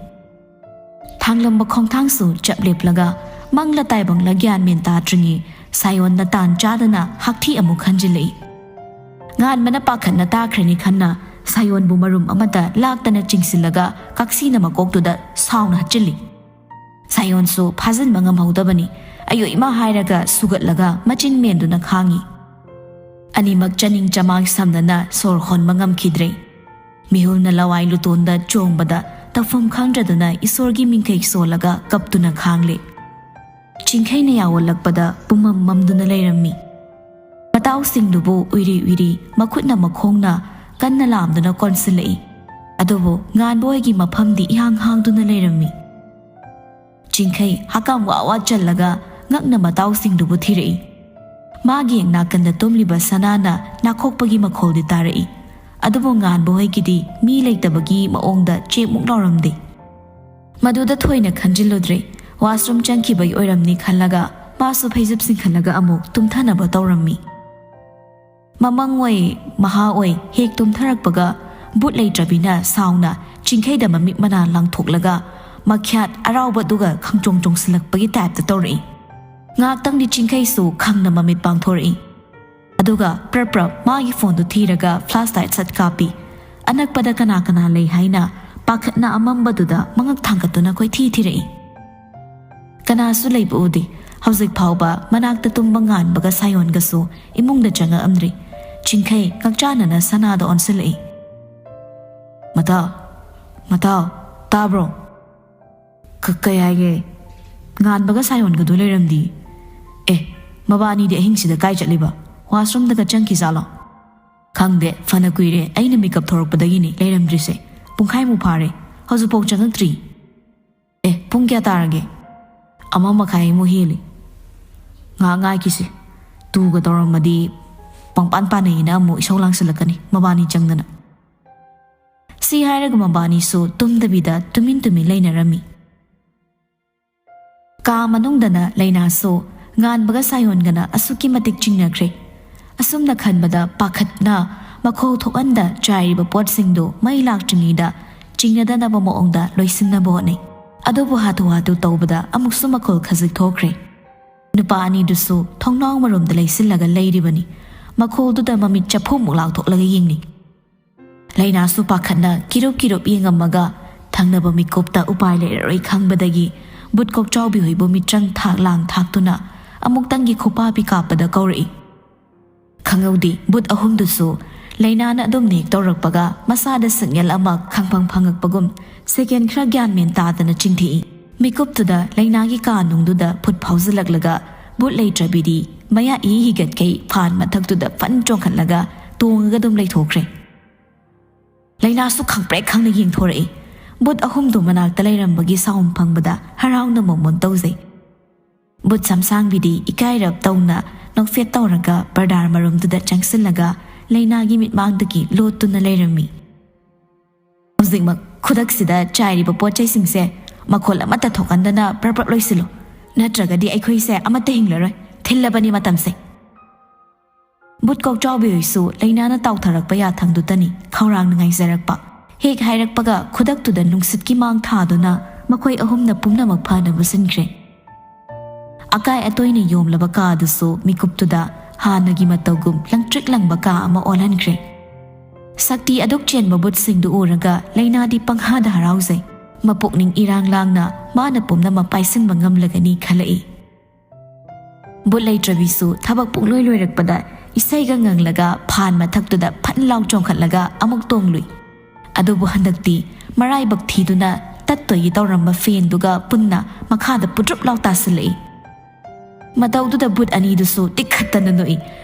ꯊꯥꯡꯂꯝꯕ ꯈꯣꯡꯊꯥꯡꯁꯨ ꯆꯞ ꯂꯦꯞꯂꯒ ꯃꯪꯂ ꯇꯥꯏꯕꯪꯂ ꯒ꯭ꯌꯥꯟ ꯃꯦꯟ ꯇꯥꯗ꯭ꯔꯤꯉꯩ ꯁꯥꯌꯣꯟꯅ ꯇꯥꯟ ꯆꯥꯗꯅ ꯍꯛꯊꯤ ꯑꯃꯨꯛ ꯈꯟꯖꯤꯜꯂꯛꯏ꯫ ꯉꯥꯟꯕꯅ ꯄꯥꯈꯠꯅ ꯇꯥꯈ꯭ꯔꯅꯤ ꯈꯟꯅ ꯁꯥꯌꯣꯟꯕꯨ ꯃꯔꯨꯝ ꯑꯃꯗ ꯂꯥꯛꯇꯅ ꯆꯤꯡꯁꯤꯜꯂꯒ ꯀꯥꯛꯁꯤꯅ ꯃꯀꯣꯛꯇꯨꯗ ꯁꯥꯎꯅ ꯍꯥꯞꯆꯤꯜꯂꯤ꯫ ꯁꯥꯌꯣꯟꯁꯨ ꯐꯥꯖꯤꯟꯕ ꯉꯝꯍꯧꯗꯕꯅꯤ꯫ "ꯑꯌꯣ ꯏꯃꯥ" ꯍꯥꯏꯔꯒ ꯁꯨꯒꯠꯂꯒ ꯃꯆꯤꯟ ꯃꯦꯟꯗꯨꯅ ꯈꯥꯡꯉꯤ꯫ ꯑꯅꯤꯃꯛ ꯆꯅꯤꯡ ꯆꯃꯥꯡ ꯁꯝꯅꯅ ꯁꯣꯔ ꯍꯣꯟꯕ ꯉꯝꯈꯤꯗ꯭ꯔꯦ꯫ ꯃꯤꯍꯨꯜꯅ ꯂꯋꯥꯏ ꯂꯨꯇꯣꯟꯗ ꯆꯣꯡꯕꯗ ꯇꯧꯐꯝ ꯈꯪꯗ꯭ꯔꯗꯨꯅ ꯏꯁꯣꯔꯒꯤ ꯃꯤꯡꯈꯩ ꯁꯣꯜꯂꯒ ꯀꯞꯇꯨꯅ ꯈꯥꯡꯂꯦ꯫ ꯆꯤꯡꯈꯩꯅ ꯌꯥꯋꯜꯂꯛꯄꯗ ꯄꯨꯝꯃꯝ ꯃꯝꯗꯨꯅ ꯂꯩꯔꯝꯃꯤ꯫ ꯃꯇꯥꯎꯁꯤꯡꯗꯨꯕꯨ ꯎꯏꯔꯤ ꯎꯏꯔꯤ ꯃꯈꯨꯠꯅ ꯃꯈꯣꯡꯅ ꯀꯟꯅ ꯂꯥꯝꯗꯨꯅ ꯀꯣꯟꯁꯤꯜꯂꯛꯏ꯫ ꯑꯗꯨꯕꯨ ꯉꯥꯟꯕ ꯍꯣꯏꯒꯤ ꯃꯐꯝꯗꯤ ꯏꯍꯥꯡ ꯍꯥꯡꯗꯨꯅ ꯂꯩꯔꯝꯃꯤ꯫ ꯆꯤꯡꯈꯩ ꯍꯀꯥꯝ ꯋꯥ ꯋꯥ ꯆꯜꯂꯒ ꯉꯛꯅ ꯃꯇꯥꯎꯁꯤꯡꯗꯨꯕꯨ ꯊꯤꯔꯛꯏ꯫ ꯃꯥꯒꯤ ꯅꯥꯀꯟꯗ ꯇꯨꯝꯂꯤꯕ ꯁꯅꯥꯅ ꯅꯥꯈꯣꯛꯄꯒꯤ ꯃꯈꯣꯜꯗꯤ ꯇꯥꯔꯛꯏ꯫ ꯑꯗꯨꯕꯨ ꯉꯥꯟꯕ ꯍꯣꯏꯒꯤꯗꯤ ꯃꯤ ꯂꯩꯇꯕꯒꯤ ꯃꯑꯣꯡꯗ ꯆꯦꯛꯃꯨꯛ ꯂꯥꯎꯔꯝꯗꯦ꯫ ꯃꯗꯨꯗ ꯊꯣꯏꯅ ꯈꯟꯖꯤꯜꯂꯨꯗ꯭ꯔꯦ꯫ ꯋꯥꯁꯔꯨꯝ ꯆꯪꯈꯤꯕꯒꯤ ꯑꯣꯏꯔꯝꯅꯤ ꯈꯜꯂꯒ ꯃꯥꯁꯨ ꯐꯩꯖꯨꯞ ꯆꯤꯡꯈꯠꯂꯒ ꯑꯃꯨꯛ ꯇꯨꯝꯊꯅꯕ ꯇꯧꯔꯝꯃꯤ꯫ ꯃꯃꯪ ꯑꯣꯏ ꯃꯍꯥ ꯑꯣꯏ ꯍꯦꯛ ꯇꯨꯝꯊꯔꯛꯄꯒ ꯕꯨꯠ ꯂꯩꯇ꯭ꯔꯕꯤꯅ ꯁꯥꯎꯅ ꯆꯤꯡꯈꯩꯗ ꯃꯃꯤꯠ ꯃꯅꯥ ꯂꯪꯊꯣꯛꯂꯒ ꯃꯈ꯭ꯌꯥꯠ ꯑꯔꯥꯎꯕꯗꯨꯒ ꯈꯪꯆꯣꯡ ꯆꯣꯡꯁꯤꯜꯂꯛꯄꯒꯤ ꯇꯥꯏꯞꯇ ꯇꯧꯔꯛꯏ꯫ ꯉꯥꯛꯇꯪꯗꯤ ꯆꯤꯡꯈꯩꯁꯨ ꯈꯪꯅ ꯃꯃꯤꯠ ꯄꯥꯡꯊꯣꯔꯛꯏ꯫ ꯑꯗꯨꯒ ꯄ꯭ꯔꯞ ꯄ꯭ꯔꯞ ꯃꯥꯒꯤ ꯐꯣꯟꯗꯨ ꯊꯤꯔꯒ ꯐ꯭ꯂꯥꯁ ꯂꯥꯏꯠ ꯁꯠ ꯀꯥꯞꯄꯤ꯫ ꯑꯅꯛꯄꯗ ꯀꯅꯥ ꯀꯅꯥ ꯂꯩ ꯍꯥꯏꯅ ꯄꯥꯈꯠꯅ ꯑꯃꯝꯕꯗꯨꯗ ꯃꯉꯛ ꯊꯥꯡꯒꯠꯇꯨꯅ ꯀꯣꯏꯊꯤ ꯊꯤꯔꯛꯏ꯫ ꯀꯅꯥꯁꯨ ꯂꯩꯕ ꯎꯗꯦ꯫ ꯍꯧꯖꯤꯛ ꯐꯥꯎꯕ ꯃꯅꯥꯛꯇ ꯇꯨꯝꯕ ꯉꯥꯟꯕꯒ ꯁꯥꯌꯣꯟꯒꯁꯨ ꯏꯃꯨꯡꯗ ꯆꯪꯉꯛꯑꯝꯗ꯭ꯔꯤ꯫ ꯆꯤꯡꯈꯩ ꯉꯛꯆꯥꯟꯅꯅ ꯁꯅꯥꯗ ꯑꯣꯟꯁꯤꯜꯂꯛꯏ꯫ "ꯃꯇꯥꯎ, ꯃꯇꯥꯎ, ꯇꯥꯕ꯭ꯔꯣ?" "ꯀ-, ꯀꯩ ꯍꯥꯏꯒꯦ?" "ꯉꯥꯟꯕꯒ ꯁꯥꯌꯣꯟꯒꯗꯣ ꯂꯩꯔꯝꯗꯤ?" "ꯑꯦ, ꯃꯕꯥꯅꯤꯗꯤ ꯑꯍꯤꯡꯁꯤꯗ ꯀꯥꯏ ꯆꯠꯂꯤꯕ? ꯋꯥꯁꯔꯨꯝꯗꯒ ꯆꯪꯈꯤꯖꯥꯠꯂꯣ?" "ꯈꯪꯗꯦ, ꯐꯅ ꯀꯨꯏꯔꯦ ꯑꯩꯅ ꯃꯤꯀꯞ ꯊꯣꯔꯛꯄꯗꯒꯤꯅꯤ ꯂꯩꯔꯝꯗ꯭ꯔꯤꯁꯦ꯫ ꯄꯨꯡꯈꯥꯏꯃꯨꯛ ꯐꯥꯔꯦ, ꯍꯧꯖꯤꯛꯐꯥꯎ ꯆꯪꯉꯛꯇ꯭ꯔꯤ꯫" "ꯑꯦ, ꯄꯨꯡ ꯀꯌꯥ ꯇꯥꯔꯒꯦ?" "ꯑꯃ ꯃꯈꯥꯏꯃꯨꯛ ꯍꯦꯜꯂꯤ꯫ ꯉꯥꯏꯍꯥꯛ ꯉꯥꯏꯈꯤꯁꯤ꯫ ꯇꯨꯒ ꯇꯧꯔꯝꯃꯗꯤ ꯄꯪꯄꯥꯟ ꯄꯥꯅꯩꯌꯦꯅ ꯑꯃꯨꯛ ꯏꯁꯧ ꯂꯥꯡꯁꯤꯜꯂꯛꯀꯅꯤ ꯃꯕꯥꯅꯤ ꯆꯪꯗꯅ꯫" ꯁꯤ ꯍꯥꯏꯔꯒ ꯃꯕꯥꯅꯤꯁꯨ ꯇꯨꯝꯗꯕꯤꯗ ꯇꯨꯃꯤꯟ ꯇꯨꯃꯤꯟ ꯂꯩꯅꯔꯝꯃꯤ꯫ ꯀꯥ ꯃꯅꯨꯡꯗꯅ ꯂꯩꯅꯥꯁꯨ ꯉꯥꯟꯕꯒ ꯁꯥꯌꯣꯟꯒꯅ ꯑꯁꯨꯛꯀꯤ ꯃꯇꯤꯛ ꯆꯤꯡꯅꯈ꯭ꯔꯦ꯫ ꯑꯁꯨꯝꯅ ꯈꯟꯕꯗ ꯄꯥꯈꯠꯅ ꯃꯈꯣꯜ ꯊꯣꯛꯍꯟꯗ ꯆꯥꯏꯔꯤꯕ ꯄꯣꯠꯁꯤꯡꯗꯨ ꯃꯩ ꯂꯥꯛꯇ꯭ꯔꯤꯉꯩꯗ ꯆꯤꯡꯅꯗꯅꯕ ꯃꯑꯣꯡꯗ ꯂꯣꯏꯁꯤꯟꯅꯕ ꯍꯣꯠꯅꯩ꯫ ꯑꯗꯨꯕꯨ ꯍꯥꯊꯨ ꯍꯥꯊꯨ ꯇꯧꯕꯗ ꯑꯃꯨꯛꯁꯨ ꯃꯈꯣꯜ ꯈꯖꯤꯛ ꯊꯣꯛꯈ꯭ꯔꯦ꯫ ꯅꯨꯄꯥ ꯑꯅꯤꯗꯨꯁꯨ ꯊꯣꯡꯅꯥꯎ ꯃꯔꯣꯝꯗ ꯂꯩꯁꯤꯜꯂꯒ ꯂꯩꯔꯤꯕꯅꯤ꯫ ꯃꯈꯣꯜꯗꯨꯗ ꯃꯃꯤꯠ ꯆꯐꯨꯃꯨꯛ ꯂꯥꯎꯊꯣꯛꯂꯒ ꯌꯦꯡꯂꯤ꯫ ꯂꯩꯅꯥꯁꯨ ꯄꯥꯈꯠꯅ ꯀꯤꯔꯨꯞ ꯀꯤꯔꯨꯞ ꯌꯦꯡꯉꯝꯃꯒ ꯊꯪꯅꯕ ꯃꯤꯀꯨꯞꯇ ꯎꯄꯥꯏ ꯂꯩꯔꯔꯣꯏ ꯈꯪꯕꯗꯒꯤ ꯕꯨꯠ ꯀꯣꯛꯆꯥꯎꯕꯤ ꯍꯣꯏꯕꯨ ꯃꯤꯇ꯭ꯔꯪ ꯊꯥꯛ ꯂꯥꯡ ꯊꯥꯛꯇꯨꯅ ꯑꯃꯨꯛꯇꯪꯒꯤ ꯈꯨꯄꯥꯕꯤ ꯀꯥꯞꯄꯗ ꯀꯧꯔꯛꯏ꯫ ꯈꯪꯍꯧꯗꯦ, ꯕꯨꯠ ꯑꯍꯨꯝꯗꯨꯁꯨ ꯂꯩꯅꯥꯅ ꯑꯗꯨꯝ ꯅꯦꯛ ꯇꯧꯔꯛꯄꯒ ꯃꯁꯥꯗ ꯁꯤꯒꯅꯦꯜ ꯑꯃ ꯈꯪꯐꯪ ꯐꯪꯉꯛꯄꯒꯨꯝ ꯁꯦꯀꯦꯟ ꯈꯔ ꯒ꯭ꯌꯥꯟ ꯃꯦꯟ ꯇꯥꯗꯅ ꯆꯤꯡꯊꯤꯛꯏ꯫ ꯃꯤꯀꯨꯞꯇꯨꯗ ꯂꯩꯅꯥꯒꯤ ꯀꯥ ꯅꯨꯡꯗꯨꯗ ꯐꯨꯠ ꯐꯥꯎꯖꯤꯜꯂꯛꯂꯒ ꯕꯨꯠ ꯂꯩꯇ꯭ꯔꯕꯤꯗꯤ ꯃꯌꯥ ꯏ ꯍꯤꯒꯠꯈꯩ ꯐꯥꯟ ꯃꯊꯛꯇꯨꯗ ꯐꯟ ꯆꯣꯡꯈꯠꯂꯒ ꯇꯣꯡꯉꯒ ꯑꯗꯨꯝ ꯂꯩꯊꯣꯛꯈ꯭ꯔꯦ꯫ ꯂꯩꯅꯥꯁꯨ ꯈꯪꯄ꯭ꯔꯦꯛ ꯈꯪꯅ ꯌꯦꯡꯊꯣꯔꯛꯏ꯫ ꯕꯨꯠ ꯑꯍꯨꯝꯗꯨ ꯃꯅꯥꯛꯇ ꯂꯩꯔꯝꯕꯒꯤ ꯁꯥꯎꯝ ꯐꯪꯕꯗ ꯍꯔꯥꯎꯅ ꯃꯣꯃꯣꯟ ꯇꯧꯖꯩ꯫ ꯕꯨꯠ ꯁꯝꯁꯥꯡꯕꯤꯗꯤ ꯏꯀꯥꯏꯔꯞ ꯇꯧꯅ ꯅꯣꯛꯐꯦꯠ ꯇꯧꯔꯒ ꯄꯔꯗꯥꯔ ꯃꯔꯨꯝꯗꯨꯗ ꯆꯪꯁꯤꯜꯂꯒ ꯂꯩꯅꯥꯒꯤ ꯃꯤꯠꯃꯥꯡꯗꯒꯤ ꯂꯣꯠꯇꯨꯅ ꯂꯩꯔꯝꯃꯤ꯫ ꯍꯧꯖꯤꯛꯃꯛ ꯈꯨꯗꯛꯁꯤꯗ ꯆꯥꯏꯔꯤꯕ ꯄꯣꯠ ꯆꯩꯁꯤꯡꯁꯦ ꯃꯈꯣꯜ ꯑꯃꯠꯇ ꯊꯣꯛꯍꯟꯗꯅ ꯄ꯭ꯔꯞ ꯄ꯭ꯔꯞ ꯂꯣꯏꯁꯤꯜꯂꯨ, ꯅꯠꯇ꯭ꯔꯒꯗꯤ ꯑꯩꯈꯣꯏꯁꯦ ꯑꯃꯠꯇ ꯍꯤꯡꯂꯔꯣꯏ꯫ ꯊꯤꯜꯂꯕꯅꯤ ꯃꯇꯝꯁꯦ꯫ ꯕꯨꯠ ꯀꯣꯛꯆꯥꯎꯕꯤ ꯍꯣꯏꯁꯨ ꯂꯩꯅꯥꯅ ꯇꯥꯎꯊꯔꯛꯄ ꯌꯥꯊꯪꯗꯨꯇꯅꯤ ꯈꯧꯔꯥꯡꯅ ꯉꯥꯏꯖꯔꯛꯄ꯫ ꯍꯦꯛ ꯍꯥꯏꯔꯛꯄꯒ ꯈꯨꯗꯛꯇꯨꯗ ꯅꯨꯡꯁꯤꯠꯀꯤ ꯃꯥꯡ ꯊꯥꯗꯨꯅ ꯃꯈꯣꯏ ꯑꯍꯨꯝꯅ ꯄꯨꯝꯅꯃꯛ ꯐꯅꯕ ꯁꯤꯟꯈ꯭ꯔꯦ꯫ ꯑꯀꯥꯏ ꯑꯇꯣꯏꯅ ꯌꯣꯝꯂꯕ ꯀꯥ ꯑꯗꯨꯁꯨ ꯃꯤꯀꯨꯞꯇꯨꯗ ꯍꯥꯟꯅꯒꯤ ꯃꯇꯧꯒꯨꯝ ꯂꯪꯇ꯭ꯔꯤꯛ ꯂꯪꯕ ꯀꯥ ꯑꯃ ꯑꯣꯜꯍꯟꯈ꯭ꯔꯦ꯫ ꯁꯛꯇꯤ ꯑꯗꯨꯛ ꯆꯦꯟꯕ ꯕꯨꯠꯁꯤꯡꯗꯨ ꯎꯔꯒ ꯂꯩꯅꯥꯗꯤ ꯄꯪꯍꯥꯗ ꯍꯔꯥꯎꯖꯩ꯫ ꯃꯄꯨꯛꯅꯤꯡ ꯏꯔꯥꯡ ꯂꯥꯡꯅ ꯃꯥꯅ ꯄꯨꯝꯅꯃꯛ ꯄꯥꯏꯁꯤꯟꯕ ꯉꯝꯂꯒꯅꯤ ꯈꯜꯂꯛꯏ꯫ ꯕꯨꯠ ꯂꯩꯇ꯭ꯔꯕꯤꯁꯨ ꯊꯕꯛ ꯄꯨꯡꯂꯣꯏ ꯂꯣꯏꯔꯛꯄꯗ ꯏꯁꯩꯒ ꯉꯪꯂꯒ ꯐꯥꯟ ꯃꯊꯛꯇꯨꯗ ꯐꯟ ꯂꯥꯎ ꯆꯣꯡꯈꯠꯂꯒ ꯑꯃꯨꯛ ꯇꯣꯡꯂꯨꯏ꯫ ꯑꯗꯨꯕꯨ ꯍꯟꯗꯛꯇꯤ ꯃꯔꯥꯏꯕꯛ ꯊꯤꯗꯨꯅ ꯇꯠꯇꯣꯏꯒꯤ ꯇꯧꯔꯝꯕ ꯐꯦꯟꯗꯨꯒ ꯄꯨꯟꯅ ꯃꯈꯥꯗ ꯄꯨꯗ꯭ꯔꯨꯞ ꯂꯥꯎ ꯇꯥꯁꯤꯜꯂꯛꯏ꯫ ꯃꯇꯧꯗꯨꯗ ꯕꯨꯠ ꯑꯅꯤꯗꯨꯁꯨ ꯇꯤꯛꯈꯠꯇꯅ ꯅꯣꯛꯏ꯫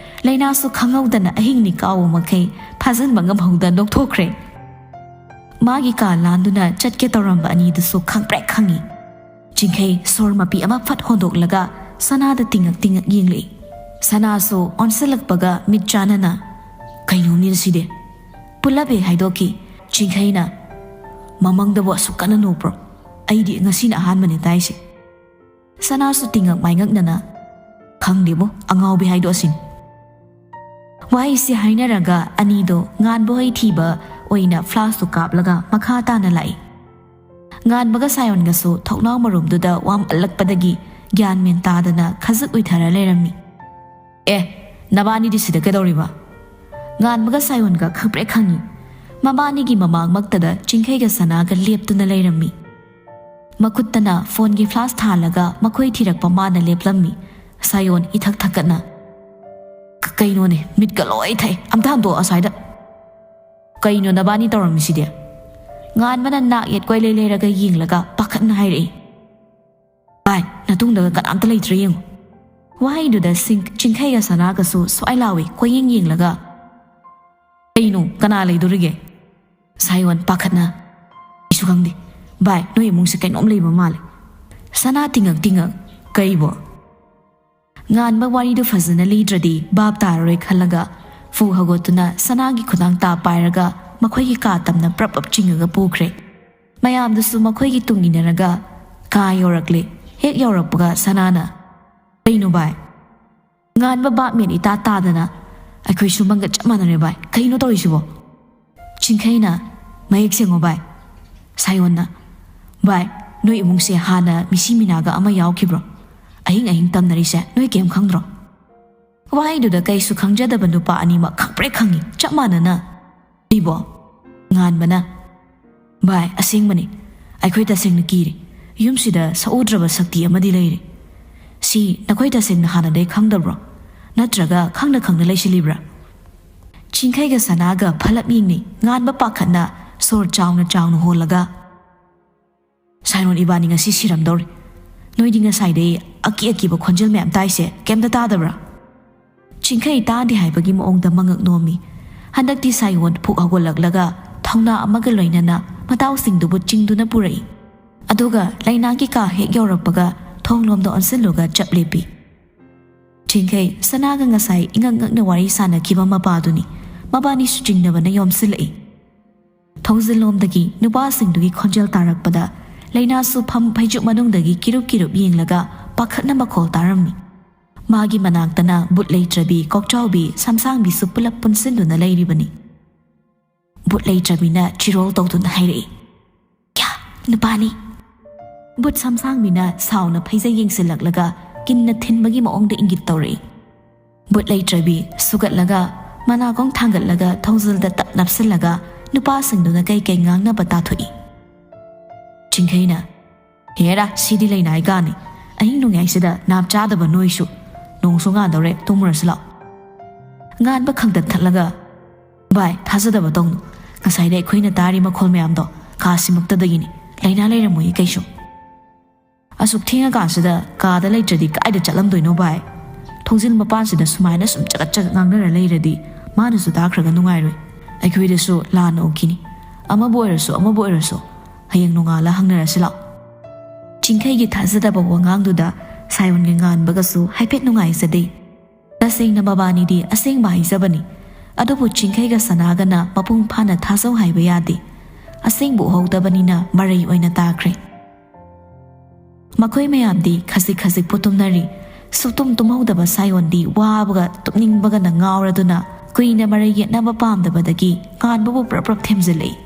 ꯂꯩꯅꯥꯁꯨ ꯈꯪꯍꯧꯗꯅ ꯑꯍꯤꯡ ꯅꯤꯀꯥꯎꯕ ꯃꯈꯩ ꯐꯥꯖꯤꯟꯕ ꯉꯝꯍꯧꯗ ꯅꯣꯛꯊꯣꯛꯈ꯭ꯔꯦ꯫ ꯃꯥꯒꯤ ꯀꯥ ꯂꯥꯟꯗꯨꯅ ꯆꯠꯀꯦ ꯇꯧꯔꯝꯕ ꯑꯅꯤꯗꯨꯁꯨ ꯈꯪꯄ꯭ꯔꯦꯛ ꯈꯪꯉꯤ꯫ ꯆꯤꯡꯈꯩ ꯁꯣꯔ ꯃꯄꯤ ꯑꯃ ꯐꯠ ꯍꯣꯟꯗꯣꯛꯂꯒ ꯁꯅꯥꯗ ꯇꯤꯡꯉꯛ ꯇꯤꯡꯉꯛ ꯌꯦꯡꯂꯛꯏ꯫ ꯁꯅꯥꯁꯨ ꯑꯣꯟꯁꯤꯜꯂꯛꯄꯒ ꯃꯤꯠ ꯆꯥꯟꯅꯅ, "ꯀꯩꯅꯣꯅꯦ ꯁꯤꯗꯤ? ꯄꯨꯜꯂꯞ ꯍꯦꯛ ꯍꯥꯏꯗꯣꯛꯈꯤ꯫ ꯆꯤꯡꯈꯩꯅ, "ꯃꯃꯪꯗꯕꯨ ꯑꯁꯨꯛ ꯀꯟꯅ ꯅꯣꯛꯄ꯭ꯔꯣ? ꯑꯩꯗꯤ ꯉꯁꯤꯅ ꯑꯍꯥꯟꯕꯅꯦ ꯇꯥꯏꯁꯦ꯫" ꯁꯅꯥꯁꯨ ꯇꯤꯡꯉꯛ ꯃꯥꯏꯉꯛꯅꯅ, "ꯈꯪꯗꯦꯕꯣ, ꯑꯉꯥꯎꯕꯤ ꯍꯥꯏꯗꯣꯛꯑꯁꯤꯅꯤ꯫" ꯋꯥꯍꯩꯁꯤ ꯍꯥꯏꯅꯔꯒ ꯑꯅꯤꯗꯣ ꯉꯥꯟꯕ ꯍꯣꯏ ꯊꯤꯕ ꯑꯣꯏꯅ ꯐ꯭ꯂꯥꯁꯇꯨ ꯀꯥꯞꯂꯒ ꯃꯈꯥ ꯇꯥꯅ ꯂꯥꯛꯏ꯫ ꯉꯥꯟꯕꯒ ꯁꯥꯌꯣꯟꯒꯁꯨ ꯊꯣꯡꯅꯥꯎ ꯃꯔꯨꯝꯗꯨꯗ ꯋꯥꯝ ꯑꯜꯂꯛꯄꯗꯒꯤ ꯒ꯭ꯌꯥꯟ ꯃꯦꯟ ꯇꯥꯗꯅ ꯈꯖꯤꯛ ꯎꯏꯊꯔ ꯂꯩꯔꯝꯃꯤ꯫ "ꯑꯦ, ꯅꯕꯥꯅꯤꯗꯤ ꯁꯤꯗ ꯀꯩꯗꯧꯔꯤꯕ?" ꯉꯥꯟꯕꯒ ꯁꯥꯌꯣꯟꯒ ꯈꯪꯄ꯭ꯔꯦꯛ ꯈꯪꯉꯤ꯫ ꯃꯕꯥꯅꯤꯒꯤ ꯃꯃꯥꯡꯃꯛꯇꯗ ꯆꯤꯡꯈꯩꯒ ꯁꯅꯥꯒ ꯂꯦꯞꯇꯨꯅ ꯂꯩꯔꯝꯃꯤ꯫ ꯃꯈꯨꯠꯇꯅ ꯐꯣꯟꯒꯤ ꯐ꯭ꯂꯥꯁ ꯊꯥꯜꯂꯒ ꯃꯈꯣꯏ ꯊꯤꯔꯛꯄ ꯃꯥꯅ ꯂꯦꯞꯂꯝꯃꯤ꯫ ꯁꯥꯌꯣꯟ ꯏꯊꯛ ꯊꯛꯀꯠꯅ, "ꯀ-, ꯀꯩꯅꯣꯅꯦ, ꯃꯤꯠꯀ ꯂꯣꯏ ꯊꯛꯑꯦ, ꯑꯝꯇ ꯍꯟꯗꯣꯛꯑꯣ ꯑꯁ꯭ꯋꯥꯏꯗ꯫ ꯀꯩꯅꯣ ꯅꯕꯥꯅꯤ ꯇꯧꯔꯝꯃꯤꯁꯤꯗꯤ?" ꯉꯥꯟꯕꯅ ꯅꯥꯛ ꯌꯦꯠ ꯀꯣꯏꯂꯩ ꯂꯩꯔꯒ ꯌꯦꯡꯂꯒ ꯄꯥꯈꯠꯅ ꯍꯥꯏꯔꯛꯏ, "ꯚꯥꯏ, ꯅꯇꯨꯡꯗꯒ ꯀꯅꯥꯝꯇ ꯂꯩꯇ꯭ꯔꯥ ꯌꯦꯡꯉꯨ"꯫ ꯋꯥꯍꯩꯗꯨꯗ ꯁꯤꯡ-, ꯆꯤꯡꯈꯩꯒ ꯁꯅꯥꯒꯁꯨ ꯁ꯭ꯋꯥꯏ ꯂꯥꯎꯏ ꯀꯣꯏꯌꯦꯡ ꯌꯦꯡꯂꯒ꯫ "ꯀꯩꯅꯣ, ꯀꯅꯥ ꯂꯩꯗꯣꯔꯤꯒꯦ?" ꯁꯥꯌꯣꯟ ꯄꯥꯈꯠꯅ, "ꯑꯩꯁꯨ ꯈꯪꯗꯦ꯫ ꯚꯥꯏ, ꯅꯣꯏ ꯏꯃꯨꯡꯁꯦ ꯀꯩꯅꯣꯝ ꯂꯩꯕ ꯃꯥꯜꯂꯦ"꯫ ꯁꯅꯥ ꯇꯤꯡꯉꯛ ꯇꯤꯡꯉꯛ, "ꯀꯩꯕꯣ?" ꯉꯥꯟꯕ ꯋꯥꯔꯤꯗꯨ ꯐꯖꯅ ꯂꯤꯗ꯭ꯔꯗꯤ ꯚꯥꯞ ꯇꯥꯔꯔꯣꯏ ꯈꯜꯂꯒ ꯐꯨ ꯍꯧꯒꯠꯇꯨꯅ ꯁꯅꯥꯒꯤ ꯈꯨꯗꯥꯡ ꯇꯥ ꯄꯥꯏꯔꯒ ꯃꯈꯣꯏꯒꯤ ꯀꯥ ꯇꯝꯅ ꯄ꯭ꯔꯞ ꯄ꯭ꯔꯞ ꯆꯤꯡꯉꯒ ꯄꯨꯈ꯭ꯔꯦ꯫ ꯃꯌꯥꯝꯗꯨꯁꯨ ꯃꯈꯣꯏꯒꯤ ꯇꯨꯡ ꯏꯟꯅꯔꯒ ꯀꯥ ꯌꯧꯔꯛꯂꯦ꯫ ꯍꯦꯛ ꯌꯧꯔꯛꯄꯒ ꯁꯅꯥꯅ, "ꯀꯩꯅꯣ ꯚꯥꯏ?" ꯉꯥꯟꯕ ꯚꯥꯞ ꯃꯦꯟ ꯏꯇꯥ ꯇꯥꯗꯅ, "ꯑꯩꯈꯣꯏꯁꯨ ꯃꯪꯒ ꯆꯞ ꯃꯥꯟꯅꯔꯦ ꯚꯥꯏ, ꯀꯩꯅꯣ ꯇꯧꯔꯤꯁꯤꯕꯣ?" ꯆꯤꯡꯈꯩꯅ, "ꯃꯌꯦꯛ ꯁꯦꯡꯉꯣ ꯚꯥꯏ"꯫ ꯁꯥꯌꯣꯟꯅ, "ꯚꯥꯏ, ꯅꯣꯏ ꯏꯃꯨꯡꯁꯦ ꯍꯥꯟꯅ ꯃꯤꯁꯤ ꯃꯤꯅꯥꯒ ꯑꯃ ꯌꯥꯎꯈꯤꯕ꯭ꯔꯣ? ꯑꯍꯤꯡ ꯑꯍꯤꯡ ꯇꯝꯅꯔꯤꯁꯦ ꯅꯣꯏ ꯀꯩꯝ ꯈꯪꯗ꯭ꯔꯣ?" ꯋꯥꯍꯩꯗꯨꯗ ꯀꯩꯁꯨ ꯈꯪꯖꯗꯕ ꯅꯨꯄꯥ ꯑꯅꯤꯃꯛ ꯈꯪꯄ꯭ꯔꯦꯛ ꯈꯪꯉꯤ ꯆꯞ ꯃꯥꯟꯅꯅ꯫ "ꯏꯕꯣ"꯫ ꯉꯥꯟꯕꯅ, "ꯚꯥꯏ, ꯑꯁꯦꯡꯕꯅꯤ, ꯑꯩꯈꯣꯏ ꯇꯁꯦꯡꯅ ꯀꯤꯔꯦ꯫ ꯌꯨꯝꯁꯤꯗ ꯁꯛꯎꯗ꯭ꯔꯕ ꯁꯛꯇꯤ ꯑꯃꯗꯤ ꯂꯩꯔꯦ꯫ ꯁꯤ ꯅꯈꯣꯏ ꯇꯁꯦꯡꯅ ꯍꯥꯟꯅꯗꯩ ꯈꯪꯗꯕ꯭ꯔꯣ? ꯅꯠꯇ꯭ꯔꯒ ꯈꯪꯅ ꯈꯪꯅ ꯂꯩꯁꯤꯜꯂꯤꯕ꯭ꯔꯥ?" ꯆꯤꯡꯈꯩꯒ ꯁꯅꯥꯒ ꯐꯂꯞ ꯌꯦꯡꯅꯩ꯫ ꯉꯥꯟꯕ ꯄꯥꯈꯠꯅ ꯁꯣꯔ ꯆꯥꯎꯅ ꯆꯥꯎꯅ ꯍꯣꯜꯂꯒ, "ꯁꯥꯏꯔꯣꯟ, ꯏꯕꯥꯅꯤ ꯉꯁꯤ ꯁꯤꯔꯝꯗꯧꯔꯦ꯫ ꯅꯣꯏꯗꯤ ꯉꯁꯥꯏꯗꯩ ꯑꯀꯤ ꯑꯀꯤꯕ ꯈꯣꯟꯖꯦꯜ ꯃꯌꯥꯝ ꯇꯥꯏꯁꯦ, ꯀꯩꯝꯇ ꯇꯥꯗꯕ꯭ꯔꯥ?" ꯆꯤꯡꯈꯩ ꯇꯥꯗꯦ ꯍꯥꯏꯕꯒꯤ ꯃꯑꯣꯡꯗ ꯃꯉꯛ ꯅꯣꯝꯃꯤ꯫ ꯍꯟꯗꯛꯇꯤ ꯁꯥꯏꯌꯣꯟ ꯐꯨꯛ ꯍꯧꯒꯠꯂꯛꯂꯒ ꯊꯧꯅꯥ ꯑꯃꯒ ꯂꯣꯏꯅꯅ ꯃꯇꯥꯎꯁꯤꯡꯗꯨꯕꯨ ꯆꯤꯡꯗꯨꯅ ꯄꯨꯔꯛꯏ꯫ ꯑꯗꯨꯒ ꯂꯩꯅꯥꯒꯤ ꯀꯥ ꯍꯦꯛ ꯌꯧꯔꯛꯄꯒ ꯊꯣꯡꯂꯣꯝꯗ ꯑꯣꯟꯁꯤꯜꯂꯨꯒ ꯆꯞ ꯂꯦꯞꯄꯤ꯫ ꯆꯤꯡꯈꯩ ꯁꯅꯥꯒ ꯉꯁꯥꯏ ꯏꯉꯛ ꯉꯛꯅ ꯋꯥꯔꯤ ꯁꯥꯟꯅꯈꯤꯕ ꯃꯄꯥꯗꯨꯅꯤ꯫ ꯃꯕꯥꯅꯤꯁꯨ ꯆꯤꯡꯅꯕꯅ ꯌꯣꯝꯁꯤꯜꯂꯛꯏ꯫ ꯊꯣꯡꯖꯤꯜꯂꯣꯝꯗꯒꯤ ꯅꯨꯄꯥꯁꯤꯡꯗꯨꯒꯤ ꯈꯣꯟꯖꯦꯜ ꯇꯥꯔꯛꯄꯗ ꯂꯩꯅꯥꯁꯨ ꯐꯝ ꯐꯩꯖꯨꯞ ꯃꯅꯨꯡꯗꯒꯤ ꯀꯤꯔꯨꯞ ꯀꯤꯔꯨꯞ ꯌꯦꯡꯂꯒ ꯄꯥꯈꯠꯅ ꯃꯈꯣꯜ ꯇꯥꯔꯝꯃꯤ꯫ ꯃꯥꯒꯤ ꯃꯅꯥꯛꯇꯅ ꯕꯨꯠ ꯂꯩꯇ꯭ꯔꯕꯤ, ꯀꯣꯛꯆꯥꯎꯕꯤ, ꯁꯝꯁꯥꯡꯕꯤꯁꯨ ꯄꯨꯂꯞ ꯄꯨꯟꯁꯤꯟꯗꯨꯅ ꯂꯩꯔꯤꯕꯅꯤ꯫ ꯕꯨꯠ ꯂꯩꯇ꯭ꯔꯕꯤꯅ ꯆꯤꯔꯣꯜ ꯇꯧꯗꯨꯅ ꯍꯥꯏꯔꯛꯏ, "ꯀ꯭ꯌꯥ, ꯅꯨꯄꯥꯅꯤ!" ꯕꯨꯠ ꯁꯝꯁꯥꯡꯕꯤꯅ ꯁꯥꯎꯅ ꯐꯩꯖꯩ ꯌꯦꯡꯁꯤꯜꯂꯛꯂꯒ ꯀꯤꯟꯅ ꯊꯤꯟꯕꯒꯤ ꯃꯑꯣꯡꯗ ꯏꯪꯒꯤꯠ ꯇꯧꯔꯛꯏ꯫ ꯕꯨꯠ ꯂꯩꯇ꯭ꯔꯕꯤ ꯁꯨꯒꯠꯂꯒ ꯃꯅꯥꯀꯣꯡ ꯊꯥꯡꯒꯠꯂꯒ ꯊꯣꯡꯖꯤꯜꯗ ꯇꯞ ꯅꯞꯁꯤꯜꯂꯒ ꯅꯨꯄꯥꯁꯤꯡꯗꯨꯅ ꯀꯩ ꯀꯩ ꯉꯥꯡꯅꯕ ꯇꯥꯊꯣꯛꯏ꯫ ꯆꯤꯡꯈꯩꯅ, "ꯍꯦꯔꯥ, ꯁꯤꯗꯤ ꯂꯩꯅꯥꯏ ꯀꯥꯅꯤ꯫ ꯑꯍꯤꯡ ꯅꯣꯡꯌꯥꯏꯁꯤꯗ ꯅꯥꯞ ꯆꯥꯗꯕ ꯅꯣꯏꯁꯨ꯫ ꯅꯣꯡꯁꯨ ꯉꯥꯟꯗꯧꯔꯦ, ꯇꯨꯝꯃꯨꯔꯁꯤ ꯂꯥꯛꯑꯣ꯫" ꯉꯥꯟꯕ ꯈꯪꯇꯠ ꯊꯠꯂꯒ, "ꯚꯥꯏ, ꯊꯥꯖꯗꯕ ꯇꯧꯅꯨ꯫ ꯉꯁꯥꯏꯗ ꯑꯩꯈꯣꯏꯅ ꯇꯥꯔꯤ ꯃꯈꯣꯜ ꯃꯌꯥꯝꯗꯣ ꯀꯥ ꯁꯤꯃꯛꯇꯗꯒꯤꯅꯤ꯫ ꯂꯩꯅꯥ ꯂꯩꯔꯝꯃꯣꯏꯌꯦ ꯀꯩꯁꯨ꯫ ꯑꯁꯨꯛ ꯊꯦꯡꯉꯀꯥꯟꯁꯤꯗ ꯀꯥꯗ ꯂꯩꯇ꯭ꯔꯗꯤ ꯀꯥꯏꯗ ꯆꯠꯂꯝꯗꯣꯏꯅꯣ ꯚꯥꯏ? ꯊꯣꯡꯖꯤꯜ ꯃꯄꯥꯟꯁꯤꯗ ꯁꯨꯃꯥꯏꯅ ꯁꯨꯝ ꯆꯒꯠ ꯆꯒꯠ ꯉꯥꯡꯅꯔ ꯂꯩꯔꯗꯤ ꯃꯥꯅꯁꯨ ꯇꯥꯈ꯭ꯔꯒ ꯅꯨꯡꯉꯥꯏꯔꯣꯏ꯫ ꯑꯩꯈꯣꯏꯗꯁꯨ ꯂꯥꯟꯅ ꯎꯈꯤꯅꯤ꯫ ꯑꯃꯕꯨ ꯑꯣꯏꯔꯁꯨ, ꯑꯃꯕꯨ ꯑꯣꯏꯔꯁꯨ, ꯍꯌꯦꯡ ꯅꯣꯡꯉꯥꯜꯂ ꯍꯪꯅꯔꯁꯤ ꯂꯥꯛꯑꯣ꯫" ꯆꯤꯡꯈꯩꯒꯤ ꯊꯥꯖꯗꯕ ꯋꯥꯉꯥꯡꯗꯨꯗ ꯁꯥꯌꯣꯟꯒ ꯉꯥꯟꯕꯒꯁꯨ ꯍꯥꯏꯐꯦꯠ ꯅꯨꯡꯉꯥꯏꯖꯗꯦ꯫ ꯇꯁꯦꯡꯅ ꯃꯕꯥꯅꯤꯗꯤ ꯑꯁꯦꯡꯕ ꯍꯥꯏꯖꯕꯅꯤ꯫ ꯑꯗꯨꯕꯨ ꯆꯤꯡꯈꯩꯒ ꯁꯅꯥꯒꯅ ꯃꯄꯨꯡ ꯐꯥꯅ ꯊꯥꯖꯧ ꯍꯥꯏꯕ ꯌꯥꯗꯦ꯫ ꯑꯁꯦꯡꯕ ꯎꯍꯧꯗꯕꯅꯤꯅ ꯃꯔꯩ ꯑꯣꯏꯅ ꯇꯥꯈ꯭ꯔꯦ꯫ ꯃꯈꯣꯏ ꯃꯌꯥꯝꯗꯤ ꯈꯖꯤꯛ ꯈꯖꯤꯛ ꯄꯣꯠ ꯇꯨꯝꯅꯔꯤ꯫ ꯁꯨꯛꯇꯨꯝ ꯇꯨꯝꯍꯧꯗꯕ ꯁꯥꯌꯣꯟꯗꯤ ꯋꯥꯕꯒ ꯇꯨꯝꯅꯤꯡꯕꯒꯅ ꯉꯥꯎꯔꯗꯨꯅ ꯀꯨꯏꯅ ꯃꯔꯩ ꯌꯦꯠꯅꯕ ꯄꯥꯝꯗꯕꯗꯒꯤ ꯉꯥꯟꯕꯕꯨ ꯄ꯭ꯔꯞ ꯄ꯭ꯔꯞ ꯊꯦꯝꯖꯤꯜꯂꯛꯏ꯫